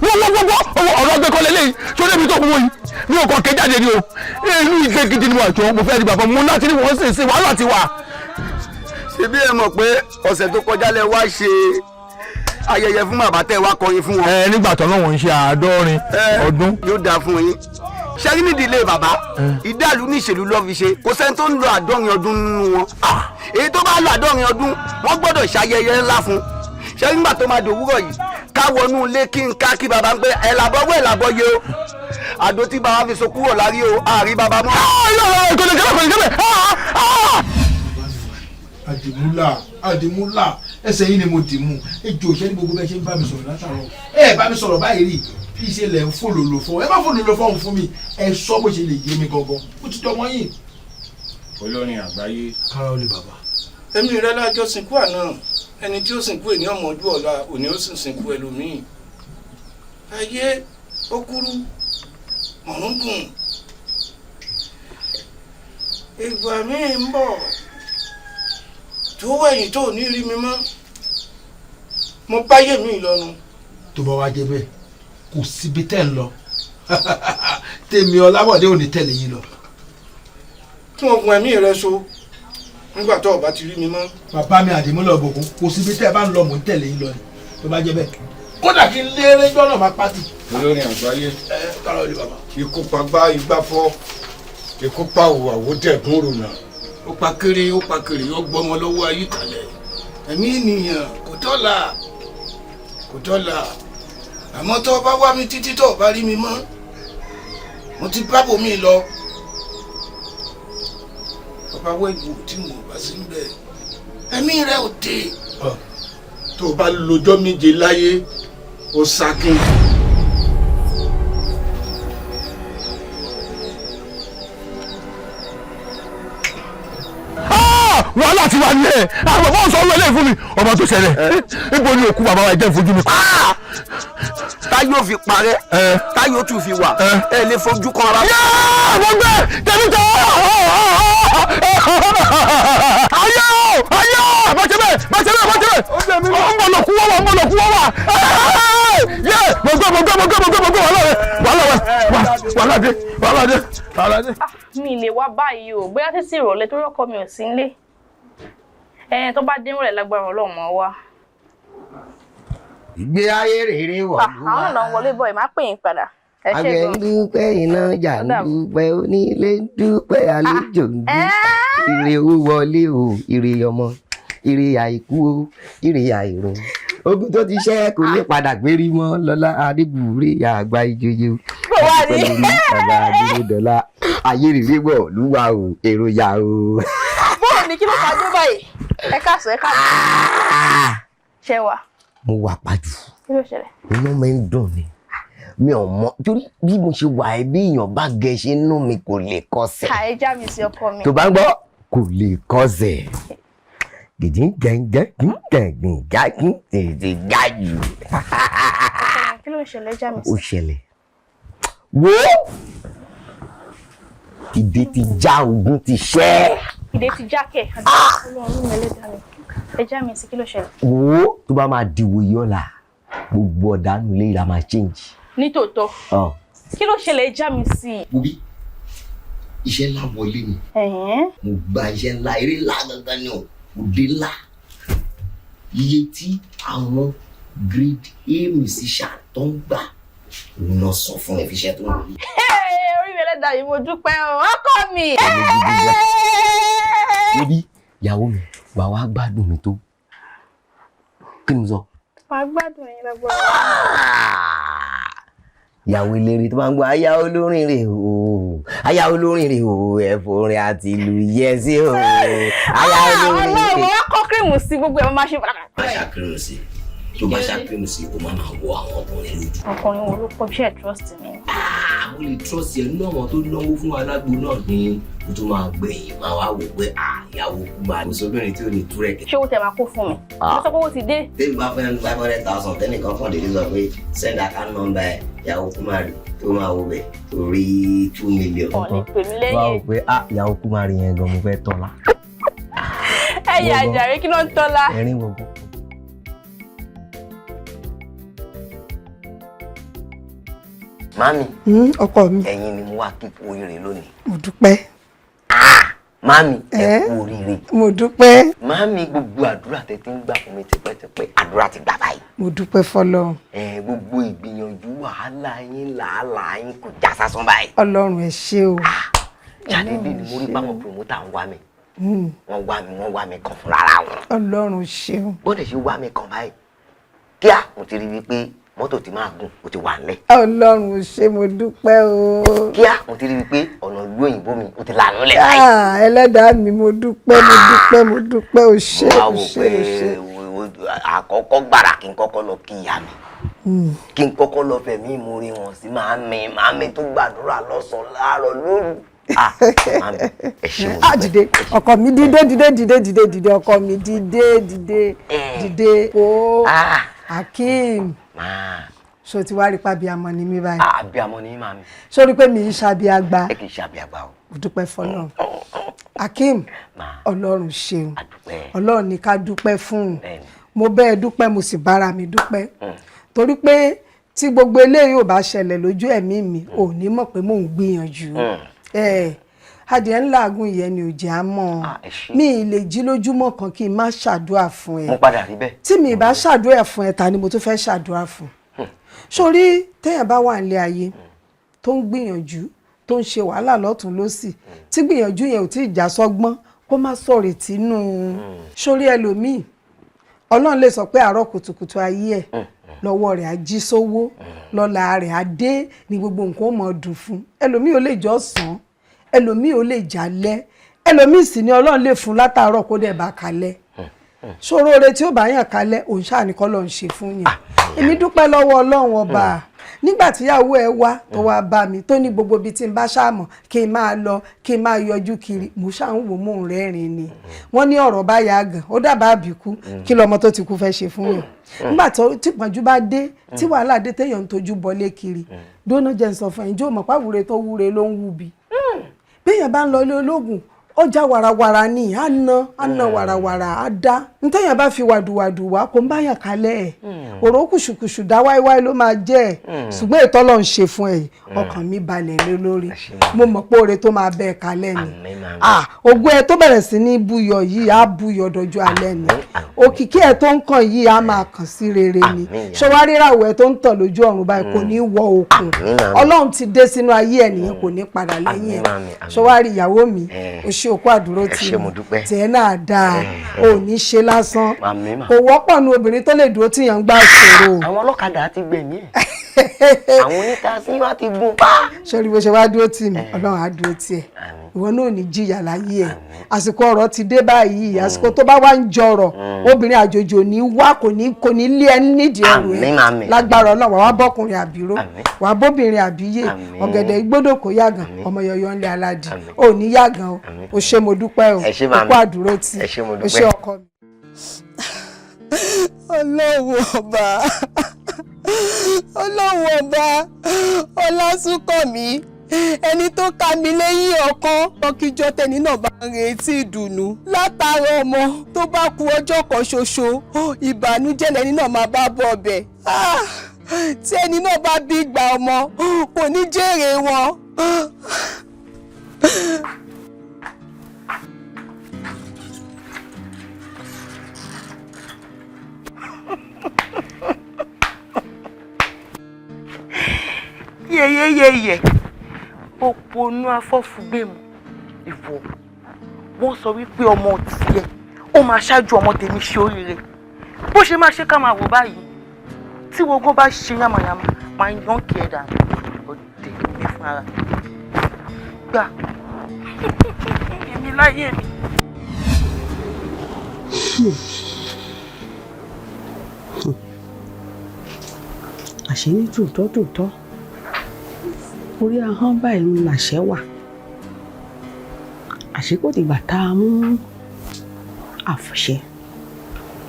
wọ́wọ́wọ́wọ́, ọ̀rọ̀ ọgbẹ́ kọ́lé lẹ́yìn tó débi tó kún wọ́n yìí mi ò kàn ké jáde ni o. Inú ìgbé gidi ni mo àjọ mo fẹ́ rí bàbá mo láti ní wọ́n sì sí wàhálà ti wà. Ṣebí ẹ mọ̀ pé ọ̀sẹ̀ tó kọjá lẹ wá ṣe ayẹyẹ fún bàbá tẹ́ wá kọrin fún wọn. Ẹ nígbà tó lọ́wọ́ ń ṣe 70 ọdún. Yóò dáa fún yín. Ṣẹ́rí nídìílé bàbá ìdálù níṣèlú ló fi ṣe, kò sẹ́ni tó ń lo 70 ọdún nínú wọn. Èyí tó bá lo 70 ọdún wọ́n gbọ́dọ̀ ṣayẹyẹ ńlá fún. Ṣẹ́rí nígbà tó máa dòwúrọ̀ yìí ká wọnú ilé kí n ká kí bàbá ń pé ẹ̀ làbọ̀ wẹ̀ làbọ̀ yé o, àdó tí bàbá fi so kúrò lárí o, àárí bàbá mọ́. Àdìmúlà, Àdìmúlà, ẹsẹ̀ yìí ni mo dì mú. Ejò òṣè ní gbogbo bẹ́ẹ̀ ṣe ń bá mi sọ̀rọ̀ látàárọ̀. Ẹ bá mi sọ̀rọ̀ báyìí rí, kí ṣe lẹ̀ ń fòlòlò fún. Ẹ má fòlòlò fọ́hùn fún mi, ẹ sọ bó ṣe lè yé mi gangan. Ó ti dọmọ yìí. Olórin àgbáyé. Kára ó lè bàbá. Èmi rẹ lájọ sìnkú àná, ẹni tí ó sìnkú èní ọmọ ojú ọ̀la òní ó sì sìnkú ẹlòmíì. Ayé ó kúrú, ọ̀run gùn. Ìgbà míì ń bọ̀ tó wẹ̀yìn tó ní rí mi mọ́, mo báyé mi lọ́nu. Tó bá wá jẹ́ bẹ́ẹ̀, kò síbi tẹ́ ń lọ, tèmi Ọlábọ̀dé ò ní tẹ̀lé yín lọ. Tí wọ́n gun ẹ̀mí rẹ so nígbà tó o bá ti rí mi mọ́. Bàbá mi Àdìmúlà Òbòkun, kò síbi tẹ́ ẹ bá ń lọ, mò ń tẹ̀lé yín lọ ni. Tó bá jẹ́ bẹ́ẹ̀, kódà kí n léré jọ́nà máa pàtì. Olórin àgbáyé. Ẹ kára ó lè bàbá. Ikú pa gbá igbá fọ́, ikú pa òwò àwòdẹ̀gún rònà. Ó pa kéré, ó pa kéré, ó gbọ́mọ lọ́wọ́ ayíkalẹ̀. Ẹ̀mí ènìyàn kò dọ́là, kò dọ́là. Àmọ́ tó o bá wá mi títí tó o bá rí mi mọ́, mo ti bábò mi lọ. Bàbá wẹ̀gbò tí mo bá sí ń bẹ̀, ẹ̀mí rẹ̀ ò dé. Tó o bá lọ́jọ́ 7 láyé, ó sakin. Wàhálà ti wà ní ẹ, àwọn bàbá sọ ọlọ́ọ̀lẹ́ fún mi. Ọmọ tó ṣẹlẹ̀, níbo ni òkú bàbá wa jẹ́ ìfojú mi. Táyọ̀ fi parẹ́, táyọ̀ tún fi wà, ẹ lè fojú kan ara. Mo gbé tẹ̀mí tẹ̀ ayé o, ayé o, bàtẹ́ bẹ́ẹ̀, bàtẹ́ bẹ́ẹ̀, bàtẹ́ bẹ́ẹ̀, ń bọ̀ lọ́kú wọ́wọ́, ń bọ̀ lọ́kú wọ́wọ́, yé, mo gbé, mo gbé, mo gbé, mo gbé, mo gbé, wàhálà rẹ, wàhálà dé, wàhálà dé, wàhálà dé. Mi lè wá báyìí o, bóyá títí ìrọ̀lẹ́ torí ọkọ mi ò sí nílé. Ẹni tó bá dé ìrọ̀lẹ́ lágbára Ọlọ́run mọ́ wá. Ìgbé ayé rere wọ̀ ló wá. Àwọn náà wọlé bọ̀ ẹ̀ máa pè yín padà. Ẹ ṣé Àgbẹ̀ ń gan. dúpẹ́, iná jà ń dúpẹ́, onílé ń dúpẹ́, àlejò ń dúpẹ́. Ire owó wọlé o, ire ọmọ, ire àìkú o, ire àìrùn. Ogun tó ti ṣẹ́ kò ní padà gbérí mọ́ lọ́lá Adébúrè àgbà ìjòyè o. Bó wá ní? Pẹ̀lú bàbá Adébúdọ́lá, ayé rere wọ̀ ló wá o, èrò yà o. Bóò ní kí ló fàájú báyìí? Ẹ káàsán, ẹ káàsán. Ṣé wà? Mo wà pàjù. Kí ló ṣẹlẹ̀? Inú mi ń dùn ni, mi ò mọ torí bí mo ṣe wà ẹ, bí èèyàn bá gẹṣẹ inú mi kò lè kọsẹ̀. Àì já mi sí ọkọ mi. Tó bá ń gbọ́ kò lè kọsẹ̀, gìdí gẹ́gẹ́ gẹ́gẹ́ tètè gájù. Kí ló ń ṣẹlẹ̀? Já mi Ó sí. ṣẹlẹ̀ wo, ìdè ti já, ogun ti ṣẹ́. Ìdè ti já kẹ̀. Ọlọ́run mi ẹlẹ́dàá mi. Ẹ já mi sí, kí ló ṣẹlẹ̀? Wo, tó bá máa di wòye ọ̀la, gbogbo ọ̀dánù ilé ìlà máa change. Nítòótọ́. Ọ̀. Kí ló ṣẹlẹ̀? Ẹ já mi sí. Wo bí iṣẹ́ ńlá wọlé ni. Mo gba iṣẹ́ ńlá, eré ńlá gangan ni o, òde ńlá. Iye tí àwọn grade A musician tó ń gbà òun náà sọ fún ẹ fi iṣẹ́ tó ń rí. Orí mi ẹlẹ́dàá yìí, mo dúpẹ́ o, ọkọ mi. Wo bí ìyàwó mi wà wá gbádùn mi tó, kí ni mo sọ? Wàá gbádùn ẹ̀yin lágbára. Ìyàwó eléré tó máa ń gbọ́ aya olórin rè o, aya olórin rè o, ẹ̀fọ́rin àti ìlú yẹ sí o, aya olórin rè. Ọlọ́run wá kọ́ kírìmù sí gbogbo ẹ̀ máa ṣe. Má ṣàkírun sí, tó bá ṣàkírun sí, kó má máa wọ àwọn ọkùnrin lójú. Ọkùnrin wo ló pọ̀ ṣe ẹ̀ trust mi? Mo lè trust ẹ nínú àwọn tó náwó fún alágbo náà ni mo tún máa gbẹ̀yìn máa wá wò pé à Ìyàwó Kúmarì, kò sóbìnrin tí ò ní túrẹ̀kẹ̀. Ṣé owó tẹ máa kó fún mi? Ah. Mo sọ pé owó ti dé. Tèmi bá fẹ́ 500,000, tẹ́nìkan kàn dédé sọ pé send account number ẹ̀, ìyàwó Kúmarì, tó máa wo bẹ̀ torí 2 million. Ọ̀ lè pè mí lẹ́yìn. Wá wò pé, ah, ìyàwó Kúmarì yẹn gan mo fẹ́ tọ́lá. Ẹ yà jàre, kí ló ń tọ́lá? Ẹ̀rín gbogbo. Mami. Ọkọ mi. Ẹ̀yin ni mo wá kí kú oríire lónìí. Mo dúpẹ́. Mami, ẹ Ẹ́? kú oríire. Mo dúpẹ́. Mami, gbogbo àdúrà tẹ́ ti ń gbà fún mi tipẹ́tipẹ́, àdúrà ti gbà báyìí. Mo dúpẹ́ fọ́lọ́run. Ẹ gbogbo ìgbìyànjú, wàhálà yín, làálàá yín kò já sásán báyìí. Ọlọ́run, ẹ ṣé o. Ṣàdédé ni mo rí báwọn promoter ń wá mi. Wọ́n wá mi, wọ́n wá mi kàn fúnra ara wọn. Ọlọ́run ṣeun. Bọ́dẹ̀ ṣe wá mi kàn báyìí, kíá mo ti rí wípé mọ́tò tí máa gùn ó ti wà nílẹ̀. Ọlọ́run ṣé, mo dúpẹ́ o. Kíá mo ti rí wípé ọ̀nà ìlú òyìnbó mi ó ti lànà lẹ̀ báyìí. Ah, ẹlẹ́dàá mi, mo dúpẹ́, mo dúpẹ́, mo dúpẹ́ o, ṣé Mo wá o wò ṣé pé o ṣé. àkọ́kọ́ gbàrà kí n kọ́kọ́ lọ kí ìyá mi, kí n kọ́kọ́ lọ fẹ̀mí ìmoore wọn sí màámi, màámi tó gbàdúrà lọ́sàn-án, láàárọ̀, lóru. Ah, màámi, ẹ ṣé, mo Ah, dìde ọkọ mi, dìde, dìde, dìde, dìde, dìde ọkọ mi, dìde, dìde, dìde o. Akeem, ṣó ti wá rí pàbíamọ ni mí báyìí? Àbíamọ ni màámi. Ṣó rí pé mi ń ṣàbíàgbà? Ẹ kì í ṣe àbíàgbà o. Mo dúpẹ́ fọ́lọ́run. Akeem, Ọlọ́run ṣeun. Ọlọ́run ní ká dúpẹ́ fún un. Mo bẹ́ẹ̀ dúpẹ́, mo sì bára mi dúpẹ́, torí pé tí gbogbo eléyìí ò bá ṣẹlẹ̀ lójú ẹ̀mí mi, ò ní mọ̀ pé mò ń gbìyànjú. Ẹ adìẹ ńlá àgùn ìyẹn ni ò jẹ́ á mọ̀. Mi ì lè jí lójúmọ́ kan kí n má ṣàdúrà fún ẹ. Mo padà rí bẹ́ẹ̀. Tí mi ì bá ṣàdúrà fún ẹ, ta ni mo tún fẹ́ ṣàdúrà fún? Sórí téèyàn bá wà nílé ayé tó ń gbìyànjú, tó ń ṣe wàhálà lọ́tún lọ́sì, tí gbìyànjú yẹn ò tí ì já sọ́gbọ́n, kó má sọ̀rọ̀ tínú. Sórí ẹlòmíì, Ọlọ́run lè sọ pé àárọ̀ kùtùkùtù ayé ẹ̀ lọ́wọ́ rẹ̀ á jí sówó, lọ́la rẹ̀ á dé, ní gbogbo nǹkan ó mọ̀ dùn fún ẹlòmíì. Ó lè jọ sàn, ẹlòmíì ó lè jálẹ̀, ẹlòmíì sì ni Ọlọ́run lè fún látàárọ̀ kó dẹ̀ bá kalẹ̀. Ṣòro oore tí ó bá yàn kalẹ̀, òun ṣáà ní kọ́ lọ́n ṣe fún yàn. Èmi dúpẹ́ lọ́wọ́ Ọlọ́run ọba. Nígbà tíyàwó ẹ wá, tó wá bá mi, tó ní gbogbo ibi tí n bá ṣàmọ̀ kí n máa lọ, kí n máa yọjú kiri, mo ṣáà ń wò, mò ń rẹ́rìn ni. Wọ́n ní ọ̀rọ̀ bá yà gàn, ó dábàá àbíkú, kí lọmọ tó ti kú fẹ́ ṣe fún yàn? Nígbà tó tí ìpọ́njú bá dé, tí wàhálà dé, téèyàn ń tojú bọlé kiri, dóná jẹ́ ń sọ fún ẹ̀yin, jó mọ̀ pàwúre tó wúre ló ń wúbi. Béèyàn bá ń lọ ilé ológun, ọjà wàràwàrà ni á na, á na wàràwàrà, á dá ntẹ́yàn bá fi wàdùwàdù wá, kò ń báyàn kalẹ̀ ẹ̀. Òró kùsùkùsù dá wáíwáí ló máa jẹ́ ẹ̀. Ṣùgbọ́n ètò Ọlọ́run ṣe fún ẹ̀ yìí, ọkàn mi balẹ̀ lé lórí. Mo mọ̀ pé oore tó máa bẹ́ ẹ kalẹ̀ ni. Ah, ògo ẹ tó bẹ̀rẹ̀ sí ní búyọ yìí, á búyọ dọjọ́ alẹ́ ni. Òkìkí ẹ tó ń kàn yìí, á máa kàn sí rere ni. Ṣọwáríràwọ̀ ẹ tó ń tàn lójú ọ̀run báyìí kò ní wọ òkun. Ọlọ́run ti dé sínú ayé ẹ nìyẹn, kò ní padà lẹ́yìn ẹ. Ṣọwárí ìyàwó mi, o ṣe òkú àdúró Ẹ tì ṣé, mo mí. dúpẹ́. Tiẹ̀ náà dáa, o ò ní ṣe lásán. Àmín mà. Kò wọ́pọ̀ nu obìnrin tó lè dúró tíyàn ń gbà ṣòro. Àwọn ọlọ́kadà ti gbẹ̀mí ẹ̀, àwọn onítasí wa ti gún pa. Sórí bó ṣe wá dúró tì mí, Ọlọ́run á dúró tì ẹ́. Ìwọ náà ò ní jìyà láyé ẹ̀. Àsìkò ọ̀rọ̀ ti dé báyìí. Àsìkò tó bá wá ń jọrọ̀, obìnrin àjòjì ò ní wá, kò ní lé ẹ nídìí ẹrù ẹ. Àmín, àmín. Lágbára Ọlọ́run, wàá bọ́kùnrin àbíró, wàá bóbìnrin àbíyè. Ọ̀gẹ̀dẹ̀ igbódò kò yàgàn, ọmọ yọyọ ńlẹ̀ aládì ò ní yàgàn o. Ò ṣé, mo dúpẹ́ o. Ẹ ṣé, O màmí. kú àdúró tì. Ẹ ṣé, mo O dúpẹ́. ṣé, ọkọ mi. Ọlọ́run ọba, Ọlọ́run ọba, Ọlásùnkànmí, ẹni tó ká mi lẹ́yìn ọkàn ọkìjọ, tẹni náà bá ń retí ìdùnnú látara ọmọ, tó bá ku ọjọ́ kan ṣoṣo, ìbànújẹ́ lẹni náà máa bá bọ̀ ọbẹ̀. Ah! Tí ẹni náà bá bí ìgbà ọmọ, kò ní jèrè wọn. Yeyeyeye, òpònú afọ́fúgbèmù ìwọ! Wọ́n sọ wípé ọmọ tiẹ̀ ó máa ṣáájú ọmọ tèmi ṣe oríire. Bó ṣe máa ṣe, ká máa wò báyìí. Tí wogun bá ṣe yánmayànmá, máa yán kí ẹ dànù. Òde mi fún ara gbà èmi láyé mi. Àṣé ní tòótọ́ tòótọ́, orí ahọ́n báyìí ń làṣẹ wà. Àṣé kò dìgbà tá a mú Àfọ̀ṣẹ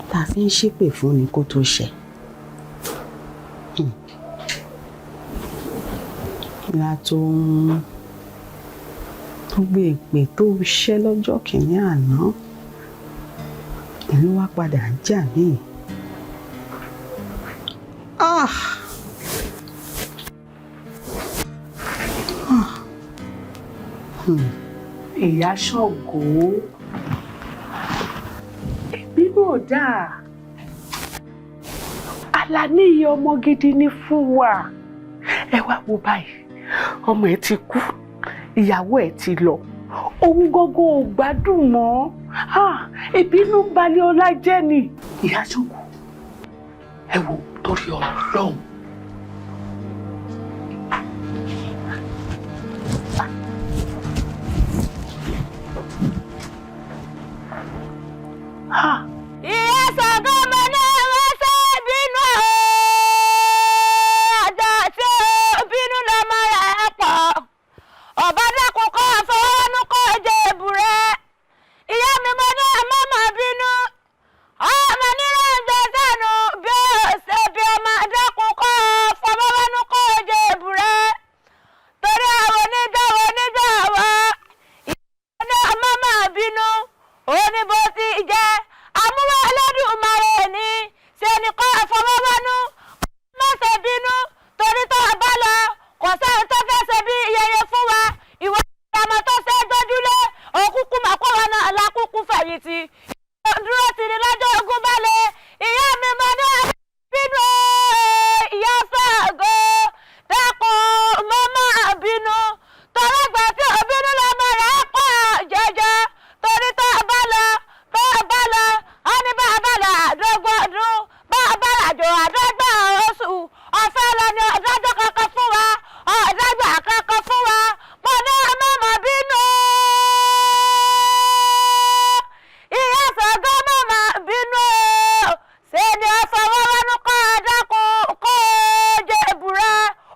tá a fi ń ṣépè fún ni kó tó ṣẹ. Ìlà tó ń gbogbo èpè tó ṣẹ́ lọ́jọ́ kìíní àná ìlú wa padà ń jà mí. Ah! Ah! Ìyá Ṣàngó, ìbínú ò dáa. Àlàní iye ọmọ gidi ni fún wa. Ẹ wá wo báyìí, ọmọ ẹ ti kú, ìyàwó ẹ ti lọ, òun gógó ò gbádùn mọ́. Ìbínú balẹ̀ ọlá jẹ́ ni. Ìyá Ṣàngó, ẹ wò torí Ọlọ́run. Ìyá Ṣàngó, mo ní wọ́n ṣe bínú o, àjọ tí ó bínú lọ́mọ rẹ̀ pọ̀. Ọ̀bá dákun kọ́ fọwọ́nú kọ́ jẹ èbúrẹ́. Ìyá mi, mo ní ọmọ mọ̀ bínú. Ọmọ nírọ̀ ń jẹ sẹ́nu bí ó ṣe bí ọmọ dákun kọ́ fọwọ́nú kọ́ jẹ èbúrẹ́. Torí àwọn oníjàwọ̀ oníjàwọ̀, ìyá ní ọmọ mọ̀ bínú. Ó ní bó ti jẹ́ àmúwá Olódùmarè ní ṣe ni kọ́ fọwọ́wọ́nú má ṣe bínú, torí tó bá lọ kò sẹ́ni tó fẹ́ ṣe bí iyeye fún wa. Ìwọ ọmọ tó ṣe é gbójúlé òkúkú mà kó wọn náà lákúkú fẹ̀yìntì dúró ti ní lọ́jọ́ ogun balẹ̀. Ìyá mi, mo ní bínú, ìyá Ṣàngó, dákun mo máa bínú, tọ́lọ́gbà tí ò bínú lọ́mọ rẹ̀ pọ̀ jọjọ. Torí tó bá lọ, tó bá lọ, ó ní bá a bá lọ àdógún ọdún, bá a bá làjò àdọ́gbọ̀n oṣù, ọ̀fẹ́ lọ ni ọ̀dájọ́ kankan fún wa, ọ̀dájọ́ kankan fún wa. Mo ní ọmọ mọ̀ bínú, ìyá Ṣàngó, mọ̀ mọ̀ bínú. Ṣé ni ó fọwọ́wọ́nú kọ́ dákun kó jẹ́ èbúrẹ́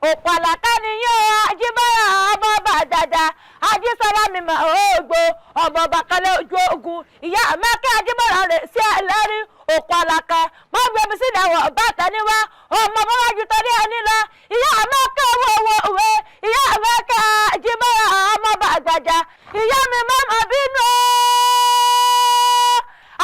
òpó àlàkà ni yóò Ajíbọ́lá ọmọ bàjàjà Ajísọ́lá mi mà ògbó ọmọ bàkálẹ̀ ojú ogun. Ìyá mẹ́kẹ́ Ajíbọ́lá rẹ̀ sí ẹlẹ́rìí òpó àlàkà má gbé mi sílẹ̀ wọ̀ bàtà níwá ọmọ bọ́wájú torí ẹni lọ. Ìyá mẹ́kẹ́ owó owó òwe, ìyá mẹ́kẹ́ Ajíbọ́lá ọmọ bàjàjà, ìyá mi má mà bínú,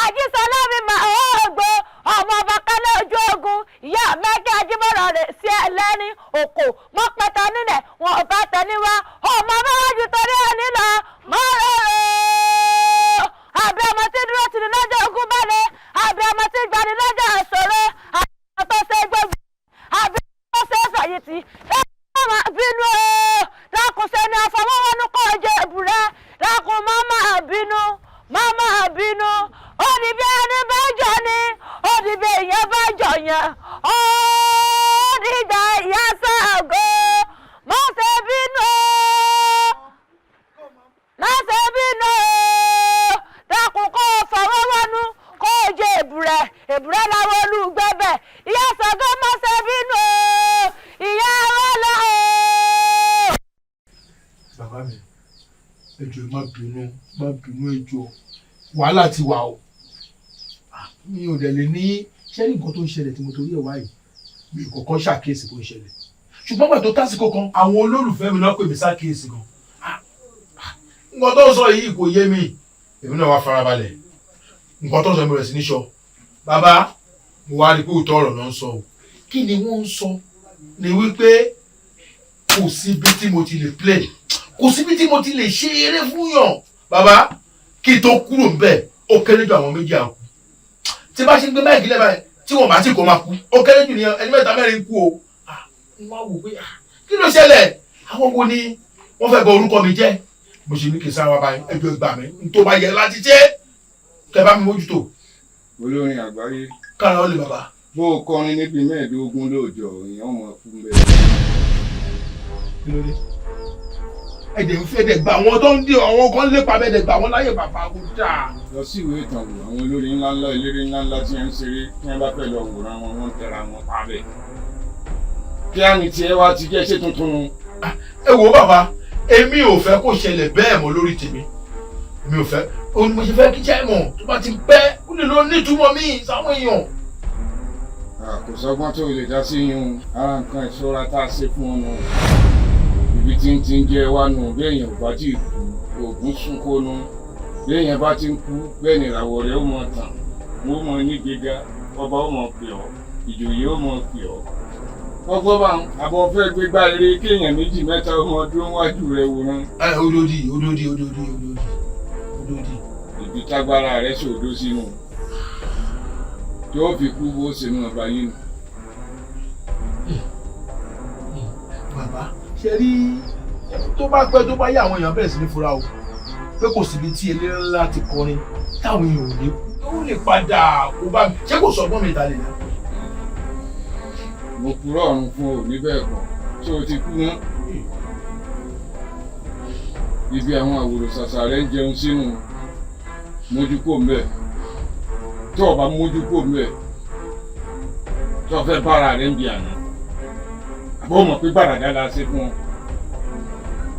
Ajísọ́lá mi mà ògbó ọmọ bàkálẹ̀ ojú ogun. Ìyá mẹ́kẹ́ Ajíbọ́lá rẹ̀ sí ẹlẹ́ni òkò mọ́ pẹ́ta nílẹ̀ wọn ò bá tẹ̀ níwá ọmọ bọ́wájú torí ẹni lọ mọ́ rọrùn. Àbí ọmọ tí dúró tì ní lọ́jọ́ ogun balẹ̀, àbí ọmọ tí gbani lọ́jọ́ ìṣòro, àbí ọmọ tó ṣe gbogbo, àbí ọmọ tó ṣe fẹ̀yìntì. Ẹ má bínú o, dákun ṣe ni àfọwọ́wọ́nú kọ́ jẹ èbúrẹ́. Dákun má má bínú, má má bínú. Ó ní bí ẹni bá jọ ni, ó ní bí èèyàn bá jọ yẹn, ó dìgbà ìyá Ṣàngó, má ṣe bínú, má ṣe bínú. Dákun kó fọwọ́wọ́nú kó jẹ èbúrẹ́, èbúrẹ́ làwọn olùgbẹ́bẹ̀. Ìyá Ṣàngó, má ṣe bínú, ìyá wa lọ. Bàbá mi, ẹ jọ̀ọ́, ẹ má bínú, má bínú, ẹ jọ̀ọ́, wàhálà ti wà o. Mi ò dẹ̀ lè ní ṣé ní nǹkan tó ń ṣẹlẹ̀ tí mo torí ẹ̀ wá yìí, mi ò kọ́kọ́ ṣàkíyèsí bó ń ṣẹlẹ̀, ṣùgbọ́n gbà tó tásìkò kan, àwọn olólùfẹ́ mi náà pè mí ṣàkíyèsí gan. Nǹkan tó ń sọ yìí kò yé mi. Èmi náà wá farabalẹ̀, nǹkan tó ń sọ mi rẹ̀ sí ní sọ. Bàbá, mo wá rí pé òótọ́ ọ̀rọ̀ náà ń sọ o. Kí ni wọ́n ń sọ ni wípé kò síbi tí mo ti lè play, kò síbi tí mo ti lè ṣe eré fún yàn. Bàbá, kí n tó kúrò ńbẹ̀, ó kéré jù àwọn méjì àkú. Tí bá ṣe ń gbé máìkì lẹ́bàá tí wọ́n bá ti kó máa kú, ó kéré jù ní ẹni mẹ́ta mẹ́rin kú o. Wọ́n á wò pé kí ló ṣẹlẹ̀, àwọn wo ni wọ́n fẹ́ bọ orúkọ mi jẹ́? Mo ṣe ní kí n sáré wá báyìí. Ẹjọ́ ìgbà mi n tó bá yẹ láti ṣe kẹ bá mi mójútó. Olórin àgbáyé. Kára ó lè, bàbá. Bó o kọrin níbi 15 lóòjọ́, èèyàn mọ̀ fún bẹ́ẹ̀. Kí ló dé? Ẹ̀dẹ̀ ń fẹ́ ẹ̀dẹ̀ gba àwọn tó ń dé, àwọn kan lépa bẹ́ẹ̀ dẹ̀ gbà wọ́n láyè, bàbá, kó dáa. Lọ sí ìwé ìtàn wò, àwọn olórin ńláńlá, eléré ńláńlá tí wọ́n ń ṣeré, tí wọ́n bá fẹ́ lọ wòran wọn, wọ́n ń tẹra wọn pa bẹ́ẹ̀. Kí á ní tiẹ̀ wá ti jẹ́ ṣé tuntun nu. Ẹ wo bàbá, èmi ò fẹ́ kó ṣẹlẹ̀ bẹ́ẹ̀ mọ́ lórí tèmi. Mi ò fẹ́ òun ni mo ṣe fẹ́ kí jẹ́ mọ̀ tó bá ti pẹ́ ó lè lọ nítumọ̀ míì sáwọn èèyàn. Kò sọ́gbọ́n tó lè dá sí yún ara nǹkan ìṣọ́ra tá a ṣe fún ọ̀nà ibi tí ń ti ń jẹ wá nù. Béèyàn ò bá tí ì kú, oògùn sunkó nu. Béèyàn bá ti ń kú, bẹ́ẹ̀ ni ìràwọ̀ rẹ̀ ó mọ tàn, wọ́n mọ ní gbéga, ọba ó mọ pè ọ́, ìjòyè ó mọ pè ọ́. Ọgbọ́n bá ń àbọ̀ fẹ́ gbégbá eré kéèyàn méjì mẹ́ta ó mọ dúró wájú rẹ̀ wòran. Ẹ olódì olódì olódì olódì olódì. Ibi tágbára rẹ̀ ṣòdo sínú tó fi kú bó ṣe mọ̀ báyìí nù. Bàbá, ṣe rí, tó bá pẹ́ tó bá yá, àwọn èèyàn bẹ̀rẹ̀ sí ní fura o pé kò síbi tí eléré ńlá ti kọrin táwọn èèyàn ò ní kú, ó lè padà kó bá mi. Ṣé kò sọgbọ́n mi ìta lè dá? Mo purọ́ ọ̀run fún o ní bẹ́ẹ̀ kọ́. Tó o ti kú ná, ibi àwọn àwòrò ṣàṣà rẹ̀ ń jẹun sínú, mójú kò ń bẹ̀. Tó o bá mójú kò ń bẹ̀, tó o fẹ́ bára rẹ̀ ń bi àná, àbó mọ̀ pé gbàràdá la ṣe fún ọ.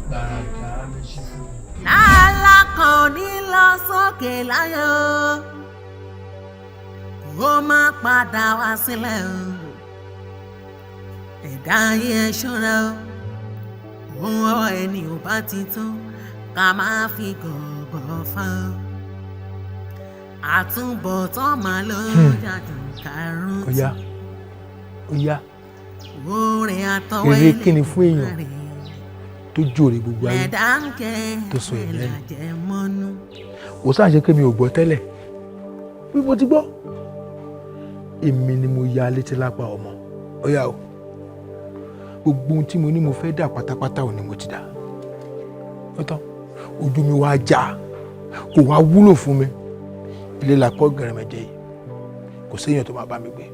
Gbàràdá lè ṣe fún mi. Lálá kan ní lọ sókè láyé o, ó má padà wá sílẹ̀ o. Ẹ̀dá ayé ẹ ṣọ́ra o, òun ọwọ́ ẹni ò bá ti tó ká má fi gọ̀ọ̀gọ̀ fá o. Àtúbọ̀tán máa ló jàdùn karùn-ún. Ó yá, ó yá. Orin àtọwọ́ Èrè kíni fún èèyàn tó jòrè gbogbo ayé ẹ̀dá ń kẹ́ tó sọ ẹ̀mí ẹ̀nù? ẹ̀làjẹmọ́nú. Kò sáà ṣe pé mi ò gbọ́ tẹ́lẹ̀ bí mo ti gbọ́. Èmi ni mo ya létí lápá ọmọ. Ó yá o, gbogbo ohun tí mo ní mo fẹ́ dà pátápátá ò ní mo ti dà. Ó tán, ojú mi wá já, kò wá wúlò fún mi. Ilé la kọ́ gẹ̀rẹ́mẹ̀jẹ yìí, kò séèyàn tó máa bá mi gbé,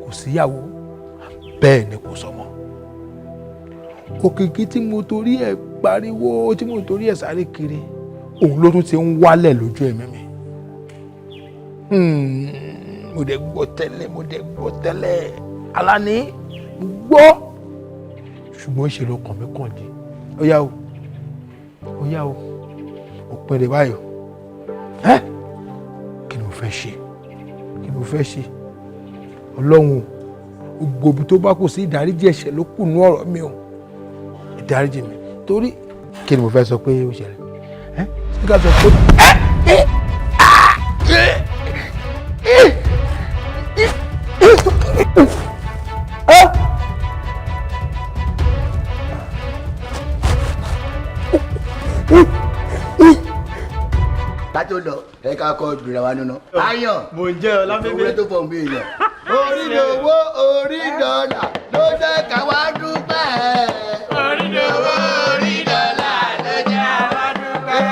kò síyàwó, bẹ́ẹ̀ ni kò sọmọ. Òkìkí tí mo torí ẹ̀ pariwo, tí mo torí ẹ̀ sáré kiri, òun ló tún ti ń wálẹ̀ lójú ẹ̀mí mi. Mo dẹ̀ gbọ́ tẹ́lẹ̀, mo dẹ̀ gbọ́ tẹ́lẹ̀, Alani, mo gbọ́, ṣùgbọ́n ṣe ló kàn mí kàn dé. Ó yá o, ó yá o, òpin rẹ̀ báyìí. Ẹ́, kí ni mo fẹ́ ṣe? Kí ni mo fẹ́ ṣe? Ọlọ́run o, gbogbo ibi tó bá kù sí ìdáríjì ẹ̀ṣẹ̀ ló kù nú ọ̀rọ̀ mi o, ìdáríjì mi. Torí kí ni mo fẹ́ sọ pé ó ṣẹlẹ̀? Ẹ́, ṣé ká sọ pé ẹ́ ẹ́ ẹ́ ẹ́ Ká tó lọ, ẹ ká kọ ìgbìrà wa nínú. Ayọ̀, mo ń jẹ́ ọ lábẹ́bẹ́. Owó tó fọ̀ ń bí èèyàn. Orí lówó, orí dọ́là ló jẹ́ ká wá dúpẹ́. Orí lówó, orí dọ́là ló jẹ́ ká wá dúpẹ́.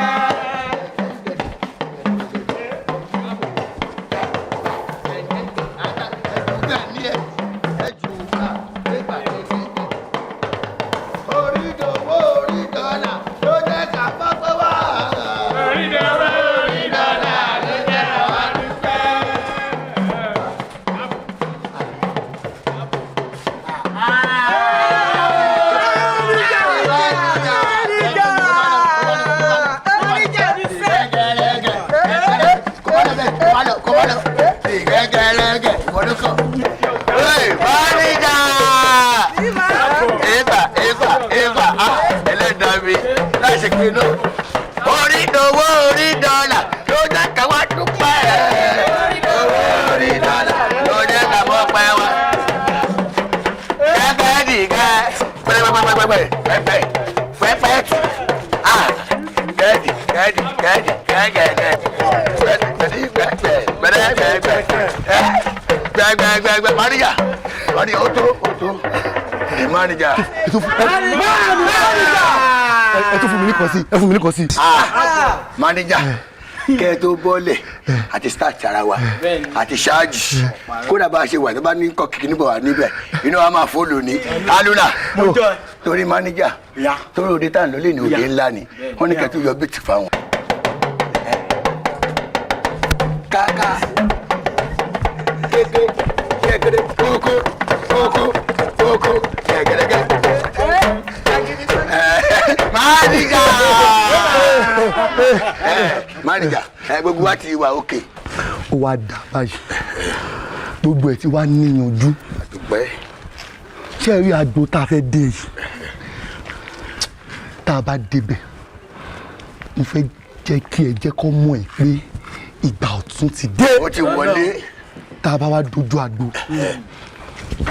Orí lówó, orí dọ́là ló jẹ́ ká fọ́pẹ́ wá. Orí lówó, orí dọ́là ló jẹ́ ká wá dúpẹ́. Orí dòwó, orí dọ́là ló jẹ́ ká wá dúpẹ́. Orí dòwó, orí dọ́là ló jẹ́ ká mọ́ pẹ́ wá. Gẹ́gẹ́ dìgẹ́ pẹ́pẹ́pẹ́pẹ́ pẹ́pẹ́ pẹ́pẹ́ tù. Gẹ́dì gẹ́dì gẹ́dì gẹ́gẹ́gẹ́ pẹ́pẹ́ pẹ́pẹ́ gbẹgbẹgbẹgbẹ mánìjà mánìjà, ó tó ó tó mánìjà. Ẹ tún fún mi ní kan sí, ẹ fún mi ní kan sí. Mánìjà, kẹ́ ẹ tó bọ́lẹ̀ àti start ara wa àti ṣáàjì, kódà bá a ṣe wà tó bá ní kọ́ kìkì níbọ̀ wà níbẹ̀, inú wa máa fóònù ní alúlà torí máníjà, torí òde tá à ń lọ lé ní òde ńlá ni wọ́n ní kẹ́tù yọ bíìtì fáwọn. Kàkà kéke kékeré kókó kókó kókó gẹ́gẹ́gẹ́ máníjà. Mánìjà, ẹ gbogbo wa ti wà òkè. Ó wá dà báyìí, gbogbo ẹ̀ ti wá níyanjú. Àdúpẹ́. Ṣé ẹ rí agbo tá a fẹ́ dé yìí, tá a bá débẹ̀, mo fẹ́ jẹ́ kí ẹ jẹ́ kó mọ̀ ẹ́ pé ìgbà ọ̀tun ti dé. Ó ti wọlé. Tá a bá wá dojú agbo,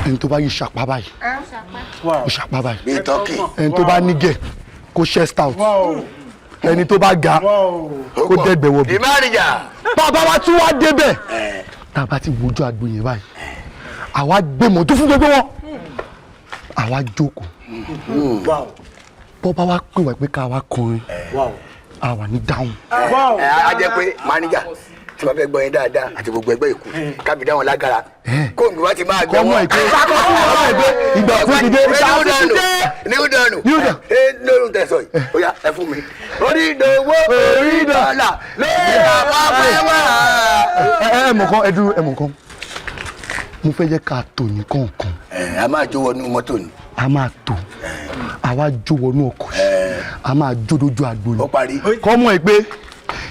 ẹni tó bá yí ṣapá báyìí, ó ṣapá báyìí. Bíi tọ́kì. Ẹni tó bá nígẹ̀ kó chest out, ẹni tó bá ga kó dẹ́gbẹ̀ wọ̀bì. Ìmánìjà. Bàbá wa tún wá débẹ̀, tá a bá ti wojú agbo yẹn báyìí, àwa gbé mọ́tò fún gbogbo wọn, àwa jókòó. Bọ́ bá wá pè wá pé ká wá kọrin, a wà ní dáhùn. Ẹ á jẹ́ pé máníjà tí wọ́n fẹ́ gbọ́ yín dáadáa àti gbogbo ẹgbẹ́ ìkú kábí dáwọn lágara kóńgù wá ti máa gbẹ Kọ́mọ wọ́n. ìpè kọ́mọ ìpè ìgbà ọ̀tun ti dé. Níwú dànù ẹ lórí tẹ̀sán yìí, ó yá ẹ fún mi. Orí ìdòwò orí ìdọ̀là lórí àwọn afẹ́wà. Ẹ mọ̀ kan, ẹ dúró, ẹ mọ̀ kan, mo fẹ́ jẹ́ ká tò ní kọ̀ọ̀kan. Ẹ a máa jó wọnú mọ́tò ni. A máa tò, àwa jó wọnú ọkọ̀ yìí, a máa jó dojú agbo ni. Ó parí. Kọ́mọ ẹ pé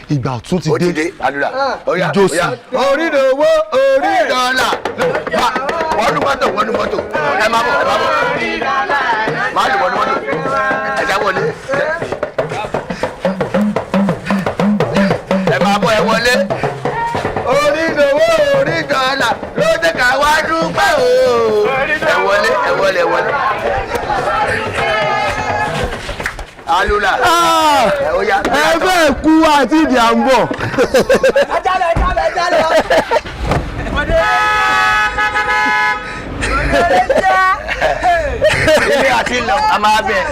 ìgbà ọ̀tun ti Ó ti dé. dé, àdúrà. Ó yá, Ijó ó yá. sí. Orí ìdòwò orí ìdọ̀là. Wọnú mọ́tò, wọnú mọ́tò, ẹ má bọ̀, ẹ má bọ̀. Má lù wọnú mọ́tò, ẹ já wọlé. Ẹ máa bọ̀, ẹ wọlé. Orí ìdòwò orí ìdọ̀là ló dé ká wá dúpẹ́ o. Ẹ wọlé, ẹ wọlé, ẹ wọlé. Alula. Ẹ ó yá. Ẹ fẹ́ kú àti ìdí à ń bọ̀. Jálẹ̀ jálẹ̀ jálẹ̀. Ilé àti lọ, a máa bẹ̀.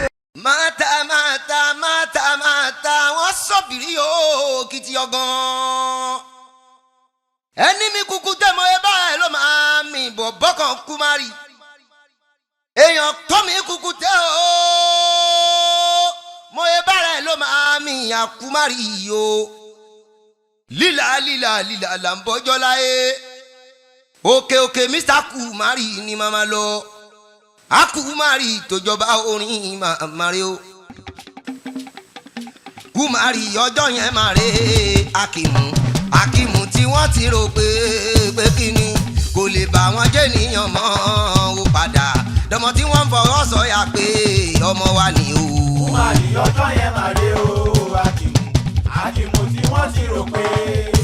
Mata mata mata mata wọ́n sọ̀bìrì o kìtì ọgàn. Ẹni mi kúkú tẹ̀ mọ́ ẹ báyìí ló máa mi bọ̀ bọ́kàn kú má rí. Èèyàn tó mi kúkú tẹ́ o mọ ẹ bára ẹ ló máa mi àkú má rí o. Lílà lílà lílà là ń bọ́jọ́ láyé. Òkè òkè Mr. Kumari ni màmá lọ. Akumari tójọba orin màmá o. Kumari ọjọ́ yẹn máa rè é Akimu. Akimu tí wọ́n ti rò pé pé kíni kò lè bá wọn jẹ́ níyàn mọ́ ó padà dọmọ tí wọ́n ń fọwọ́ sọ̀yà pé ọmọ wa ni o. Kumari ọjọ́ yẹn máa rè o Akimu. Akimu tí wọ́n ti rò pé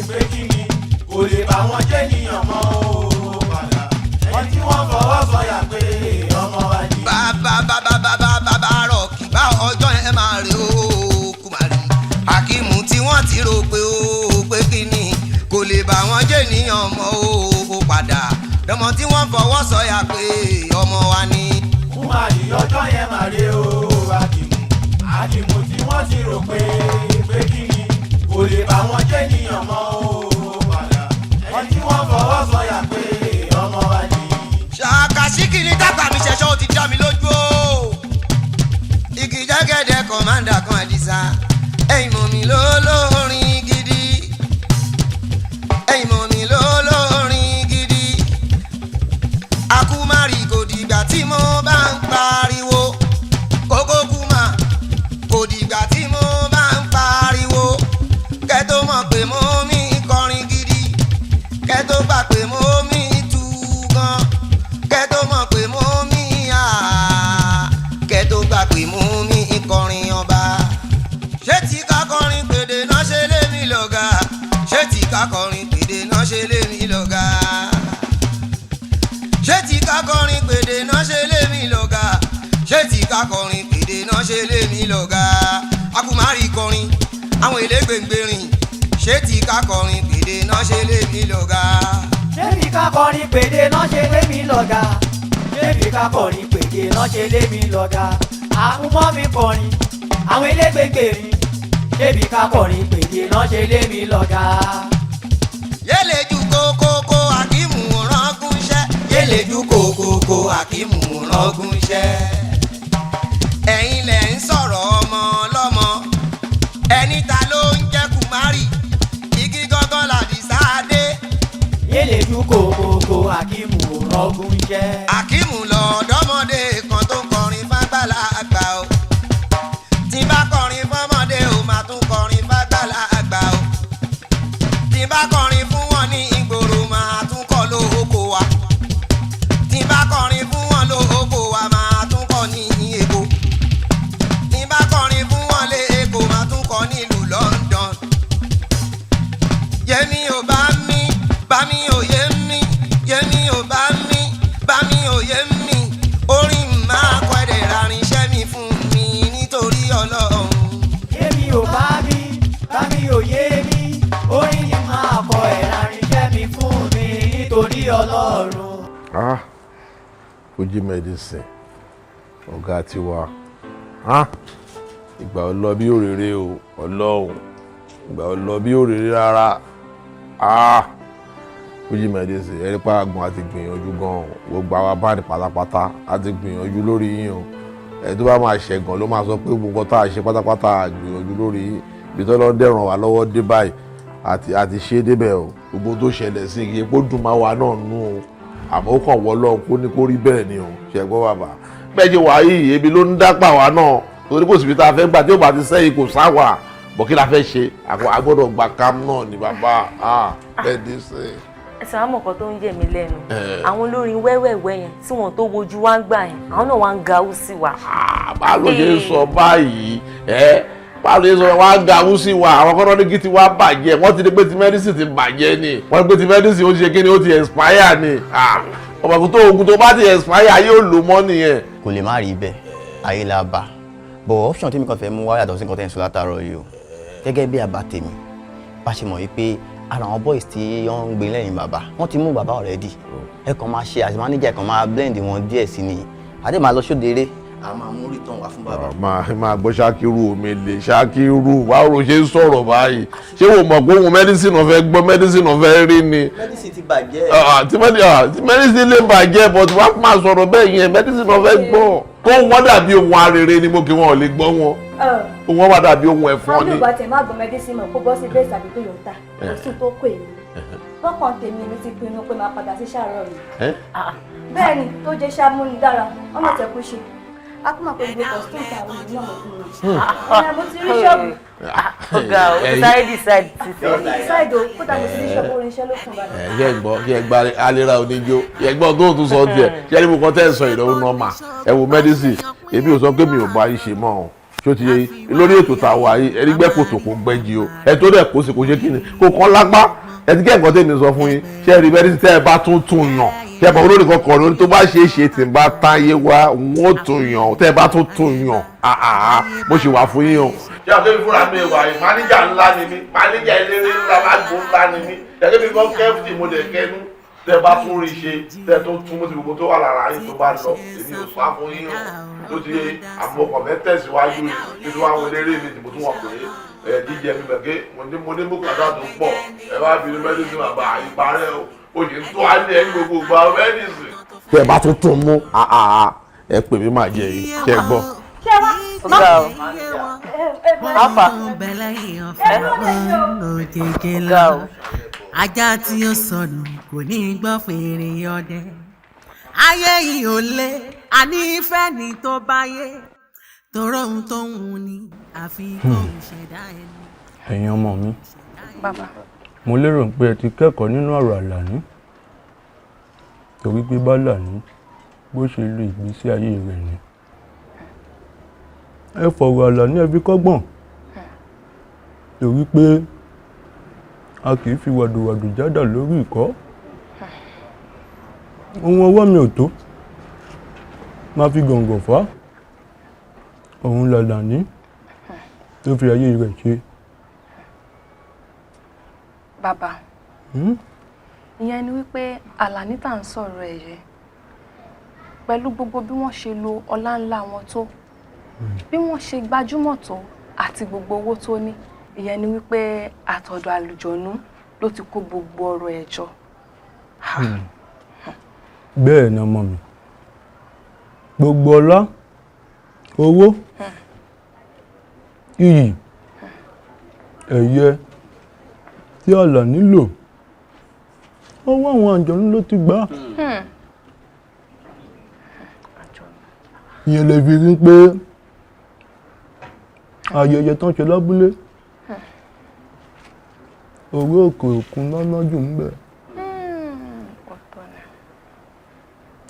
pé kíni kò lè bá wọn jẹ́ níyàn mọ́ ó padà ẹni tí wọ́n fọwọ́ sọ̀yà pé ọmọ wa ni. Bàbá bàbá bàbá bàbá rọ̀ kì bá ọjọ́ yẹn máa rè o Kumari. Akimu tí wọ́n ti rò pé o pé kíni kò lè bá wọn jẹ́ níyàn mọ́ ó padà dọmọ tí wọ́n fọwọ́ sọ̀yà pé ọmọ wa ni. Kumari ọjọ́ yẹn máa rè o Akimu. Akimu tí wọ́n ti rò pé pé kíni kò lè bá wọn jẹ́ níyàn mọ́ ó padà ẹni tí wọ́n fọwọ́ sọ̀yà pé ọmọ wa ni. Ṣàkàṣìkì ní dàgbà mi ṣẹ̀ṣọ́ ó ti dá mi lójú o. Igi jẹ́gẹ́dẹ́ kọ̀mándà kan àdìsá. Ẹ̀yin mọ̀ mi lólórin gidi. Ẹ̀yin mọ̀ mi lólórin gidi. Akumari kò dìgbà tí mo bá ń pariwo. Kókó kuma kò dìgbà tí mo bá ń pariwo. Kẹ́ tó mọ̀ pé mo mi kọrin gidi. Kẹ́ tó gbà pé mo mi tú gan. Kẹ́ tó mọ̀ pé mo mi à. Kẹ́ tó gbà pé mo mi kọrin ọba. Ṣé tí ká kọrin pèdè náà ṣe lé mi lọ́gà? Ṣé tí ká kọrin pèdè náà ṣe lé mi lọ́gà? Ṣé tí ká kọrin pèdè náà ṣe lé mi lọ́gà? Ṣé tí ká kọrin pèdè náà ṣe lé mi lọ́gà? Akumari kọrin, àwọn elégbèǹgbèrìn. Ṣé tí ká kọrin pèdè náà ṣe lé mi lọ́gà? Ṣébi ká kọrin pèdè náà ṣe lé mi lọ́gà. Ṣébi ká kọrin pèdè náà ṣe lé mi lọ́gà. Àkúmọ́ mi kọrin, àwọn elégbègbè mi. Ṣébi ká kọrin pèdè náà ṣe lé mi lọ́gà. Yéleju kókókó Akimu rángunṣẹ́. Yéleju kókókó Akimu rángunṣẹ́. Ẹ̀yin lẹ̀ ń sọ̀rọ̀ ọmọ ọlọ́mọ. Ẹni ta ló ń jẹ́ Kumari? Igi gángan làdìsá dé. Yéleju kókókó Akimu rángunṣẹ́. Akimu lọ̀dọ́mọdé kan tó kọrin fágbàlagbà o. Tí bá kọrin fọ́mọdé o, máa tún kọrin fágbàlagbà. Fuji Medicine, ọ̀gá tiwa. Ìgbà ò lọ bí òréré o, Ọlọ́run. Ìgbà ò lọ bí òréré rárá. Fuji Medicine, ẹni pa àgùn àti gbìyànjú gan-an. Gbogbo àwa báńdì pátápátá a ti gbìyànjú lórí yín o. Ẹ tó bá máa ṣẹ̀gàn ló máa sọ pé gbogbo nǹkan tá a ṣe pátápátá a gbìyànjú lórí yín. Ibi tó lọ dẹ̀ràn wá lọ́wọ́ dé báyìí àti ṣe débẹ̀ o. Gbogbo tó ṣẹlẹ̀ sí i kó dùn máa wà náà nú o. Àmọ́ ó kàn wọ́ lọ́hùn kó ní kó rí bẹ́ẹ̀ ni o. Ṣé gbọ́ bàbá? Bẹ́ẹ̀ ṣe wà yìí, ebi ló ń dápà wá náà. Torí kò síbi tá a fẹ́ gbà tí ó bá ti sẹ́yìn kò sá wà. Bọ̀ kí la fẹ́ ṣe? A gbọ́dọ̀ gba cam náà ni bàbá. Bẹ́ẹ̀ dé sí i. Ẹsẹ̀ àwọn ọmọkan tó ń yẹ̀ mí lẹ́nu. Àwọn olórin wẹ́wẹ̀wẹ́ yẹn tí wọ́n tó wojú wá ń gbà yẹn, àwọn náà wá ń gawú sí wa. Báwo ló ṣe ń sọ báyìí? Báwo ló ṣe ń sọ wá ń gawú sí wa? Àwọn kọ́nà ní kí ti wá bàjẹ́. Wọ́n ti di pé ti medicine ti bàjẹ́ ni. Wọ́n ti pé ti medicine ó ti ṣe kí ni ó ti expire ni. Ọmọ tó oògùn tó bá ti expire yóò lò mọ́ nìyẹn. Kò lè má rí bẹ́ẹ̀, ayé la bá. But option tí mi kàn fẹ́ mú wá yàtọ̀ sí nǹkan tẹ́ ń sọ látàárọ̀ yìí o. Gẹ́gẹ́ bí àbá tèmi, bá ṣe mọ̀ wípé ara àwọn boys tí wọ́n ń gbé lẹ́yìn bàbá, wọ́n ti mú bàbá already. Ẹ kàn máa ṣe as manager, ẹ kàn máa blend wọn díẹ̀ sí ni. Àdé máa lọ sóde eré. A máa mú return wá fún bàbá. Máa gbọ́ Ṣakiru omele Ṣakiru, báwo ló ṣe ń sọ̀rọ̀ báyìí? Ṣé o mọ̀ pé ohun medicine ọ̀fẹ́ gbọ́ medicine ọ̀fẹ́ rí ni? Medicine ti bàjẹ́. Tí medicine lè bàjẹ́, but wàá máa sọ̀rọ̀ bẹ́ẹ̀ yẹn, medicine ọ̀fẹ́ gbọ́. Kó wọ́n dàbí ohun arére ni mo kí wọn ò lè gbọ́ wọn. Wọ́n wá dàbí ohun ẹ̀fọn ni. Àbí ìgbà tẹ̀ má gbọ́ medicine mọ̀ kó bọ́ sí bẹ́ẹ̀ tàbí tó yóò ta. Kò sí tó kọ èmi. Lọ́kàn tèmi mi ti pinnu pé máa padà sí ṣàárọ̀ mi. Bẹ́ẹ̀ ni tó jẹ́ ṣàmúnidára, ọmọ tẹ̀kú ṣe. A kò mọ̀ pé gbogbo costume tàwọn ìlú náà fún mi. Mo ti rí ṣọ́ọ̀bù. Ọ̀gá o, ti sáré decide ti sè. Decide o, kódà mo ti rí ṣọ́ọ̀bù orin iṣẹ́ ló kùn báyìí. Ẹ gbọ́, ṣe gba alera oníjó, ṣe gbọ́ tó tún sọ tiẹ̀, ṣe ní mo kàn tẹ́ ẹ̀ sọ ìnáwó nọ́mà. Ẹ wo medicine, èmi ò sọ pé mi ò bá yín ṣe mọ́ o. Ṣó ti yé yín? Lórí ètò tá a wà yìí, ẹni gbẹ́ kòtò kò gbẹ́jì o. Ẹ tó dẹ̀ kó sì kò ṣe kí ni, kò kán lápá. Ẹ ti kẹ́ nǹkan tèmi sọ fún yín. Ṣé ẹ rí medicine tẹ́ ẹ bá tún tún yàn? Ṣé ẹ mọ̀ olórí kan kọ̀ lórí tó bá ṣe é ṣe tí ń bá táyé wá, wọ́n tún yàn. Tẹ́ ẹ bá tún tún yàn, mo ṣì wà fún yín o. Ṣé àwọn tẹ́mi fúnra mi wà yìí? Máníjà ńlá ni mí, máníjà eléré ńlá, lágbo ńlá ni mí. Ṣé mi kọ́ kẹ́fì mo dẹ̀ kẹ́nu? Tẹ́ bá tún rí ṣe, tẹ́ tó tún mú ti gbogbo tó wà lára yín tó bá lọ, èmi ò sá fún yín o. Tó ti àmọ́ ọkọ̀ mẹ́ tẹ̀síwájú ni, nítorí àwọn eléré mi ti mo tún wọ̀ pé jíjẹ mi bẹ̀ ké mo ní bùkátà tó pọ̀, ẹ bá fi ní mẹ́dísìn bàbá ìparẹ́ o, o sì ń tó alẹ́ ẹ gbogbo gba mẹ́dísìn. Tẹ́ bá tún tún mú, ẹ pè mí máa jẹ yìí, ṣé ẹ gbọ́. Ọ̀gá o, Alfa. Ọ̀gá o. Ajá tí ó sọnù kò ní gbọ́ fèrè ọdẹ. Ayé yìí ò le, àní ìfẹ́ ni tó bá yé. Toró ohun tó ń wù ní àfi kó ń ṣẹ̀dá ẹni. Ẹ̀yin ọmọ mi. Bàbá. Mo lérò pé ẹ ti kẹ́kọ̀ọ́ nínú ọ̀rọ̀ Àlàní. Torí pé b'Àlàní bó ṣe lo ìgbésí ayé rẹ̀ ni. Ẹ fọ̀rọ̀ Àlàní ẹ fi kọ́gbọ́n. Torí pé a kì í fi wàdùwàdù jádà lórí ìkọ́. Ohun ọwọ́ mi ò tó. Máa fi gọ̀ǹgọ̀ fà á. Òun l'Àlàní tó fi ayé rẹ̀ ṣe. Bàbá, ìyẹn ni wípé Àlàní tá à ń sọ̀rọ̀ ẹ̀ yẹ pẹ̀lú gbogbo bí wọ́n ṣe lo ọlá ńlá wọn tó, bí wọ́n ṣe gbajúmọ̀ tó àti gbogbo owó tó ní. Ìyẹn ni wípé àtọ̀dọ̀ àlùjọ̀nú ló ti kó gbogbo ọrọ̀ ẹ̀ jọ. Bẹ́ẹ̀ ni ọmọ mi, gbogbo ọlá, owó, iyì, ẹ̀yẹ tí Àlàní lò, ọwọ́ àwọn àjọ̀nú ló ti gbà. Ìyẹn lè fi rí pé ayẹyẹ tán ṣe lábúlé, orí òkè òkun lọ́nà jù ń bẹ̀.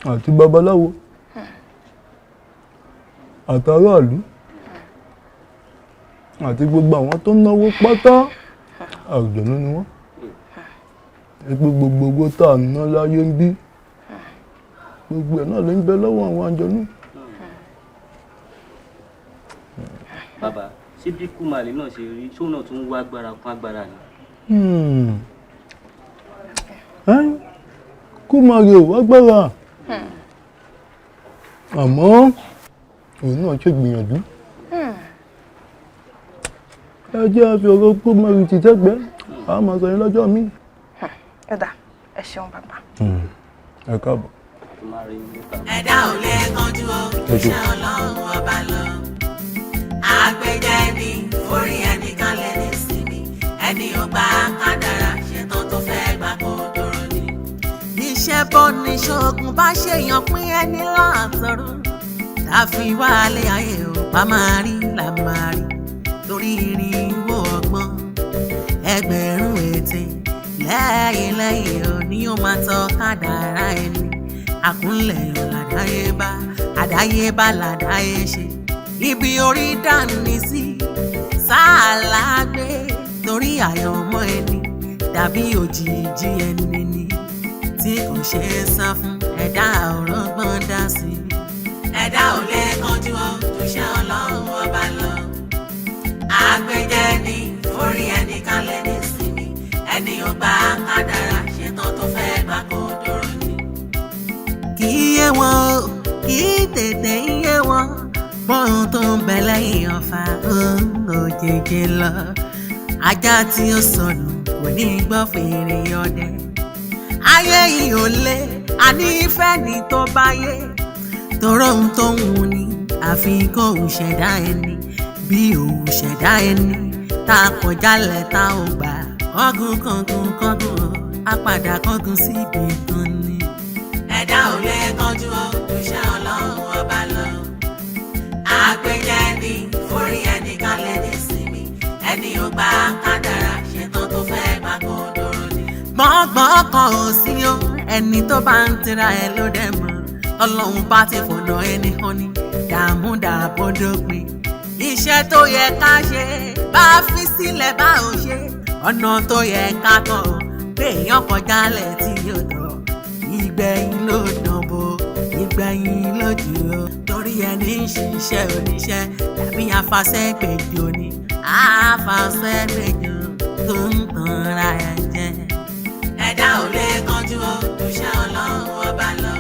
Àti babaláwo, àtàráàlú, àti gbogbo àwọn tó náwó pátá, àjọ̀nú ni wọ́n. Ẹ pé gbogbo owó tá à ń ná láyé ń bí, gbogbo ẹ̀ náà ló ń bẹ lọ́wọ́ àwọn àjọ̀nú. Bàbá, ṣé bí Kúmàlì náà ṣe rí, ṣóun náà tún ń wá agbára kún agbára ni? Kúmàlì ò wá gbára. Àmọ́ òun náà ṣègbìyànjú. Ẹ jẹ́ àfi ọ̀rọ̀ kú mọ́rin ti tẹ́gbẹ́, a máa sọ yín lọ́jọ́ mi. Ẹ dà, ẹ ṣeun bàbá. Ẹ káàbọ̀. Ẹ̀dá ò lè kánjú o, iṣẹ́ Ọlọ́run ọba lọ. Àgbẹ̀jẹ̀ ni orí ẹnìkan lè ní sinmi, ẹni ò bá kádàrá ṣetán tó fẹ́ gbà kó dúró ni. Iṣẹ́ bọ́ ní ṣoògùn bá ṣèyàn pín ẹni láàtọ̀run. Tàfi wálé ayé ò bá máa rí là máa rí torí irinwó ọgbọ́n ẹgbẹ̀rún ète lẹ́yìn lẹ́yìn ò ní ó máa tọ́ kádàrá ẹni. Àkúnlẹ̀ làdáyébá, àdáyébá làdáyé ṣe, ibi orí dání sí sáà lágbé torí àyànmọ́ ẹni dàbí òjìji ẹni ni tí kò ṣeé sá fún, ẹ̀dá ọ̀rọ̀gbọ́n dá sí i. Ẹ̀dá ò lè kánjú o, iṣẹ́ Ọlọ́run ọba lọ. Àgbẹ̀jẹ̀ ni orí ẹnì kan lè ní sinmi, ẹni ò bá kádàrá ṣetán tó fẹ́ gbà kó dúró ni. Kì í yé wọn o, kì í tètè yé wọn, bọ́n tó ń bẹ lẹ́yìn ọ̀fà òjèjì lọ. Ajá tí ó sọnù kò ní gbọ́ fèrè ọdẹ. Ayé yìí ò le, àní ìfẹ́ ni tó bá yé. Toró ohun tó ń wù ni àfi kó òun ṣẹ̀dá ẹni, bí òun ṣẹ̀dá ẹni tá a kọjá lẹ̀ tá ò gbà. Kọ́gùn kọ́gùn kọ́gùn o, á padà kọ́gùn síbi kan ni. Ẹ̀dá ò lè kánjú o, iṣẹ́ Ọlọ́run ọba lọ. Àgbẹ̀jẹ̀ ni orí ẹnì kan lè ní sinmi, ẹni ò bá kádàrá ṣetán tó fẹ́ gbà kó dúró ni. Gbọ́ngbọ́n kan ò sí o, ẹni tó bá ń tira ẹ ló dẹ̀ mọ́. Ọlọ́run bá ti fọ̀nà ẹni hàn ni, dààmú dààbò dópin. Iṣẹ́ tó yẹ ká ṣe bá fi sílẹ̀ bá ò ṣe, ọ̀nà tó yẹ ká tọ̀ béèyàn kọjá lẹ̀ tí yóò tọ̀. Ìgbẹ̀yìn ló dánbò, ìgbẹ̀yìn lójú o. Torí ẹni ń ṣiṣẹ́ oníṣẹ́ tàbí afasẹ́gbèjò ni, afasẹ́gbèjò tó ń tanra ẹ̀ jẹ. Ẹ̀dá ò lè kánjú o, iṣẹ́ Ọlọ́run ọba lọ.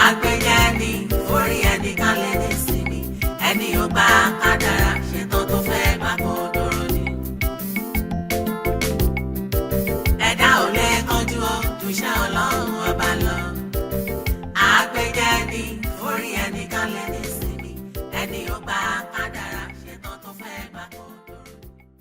Àgbẹ̀jẹ̀ ni orí ẹnì kan lè ní sinmi, ẹni ò bá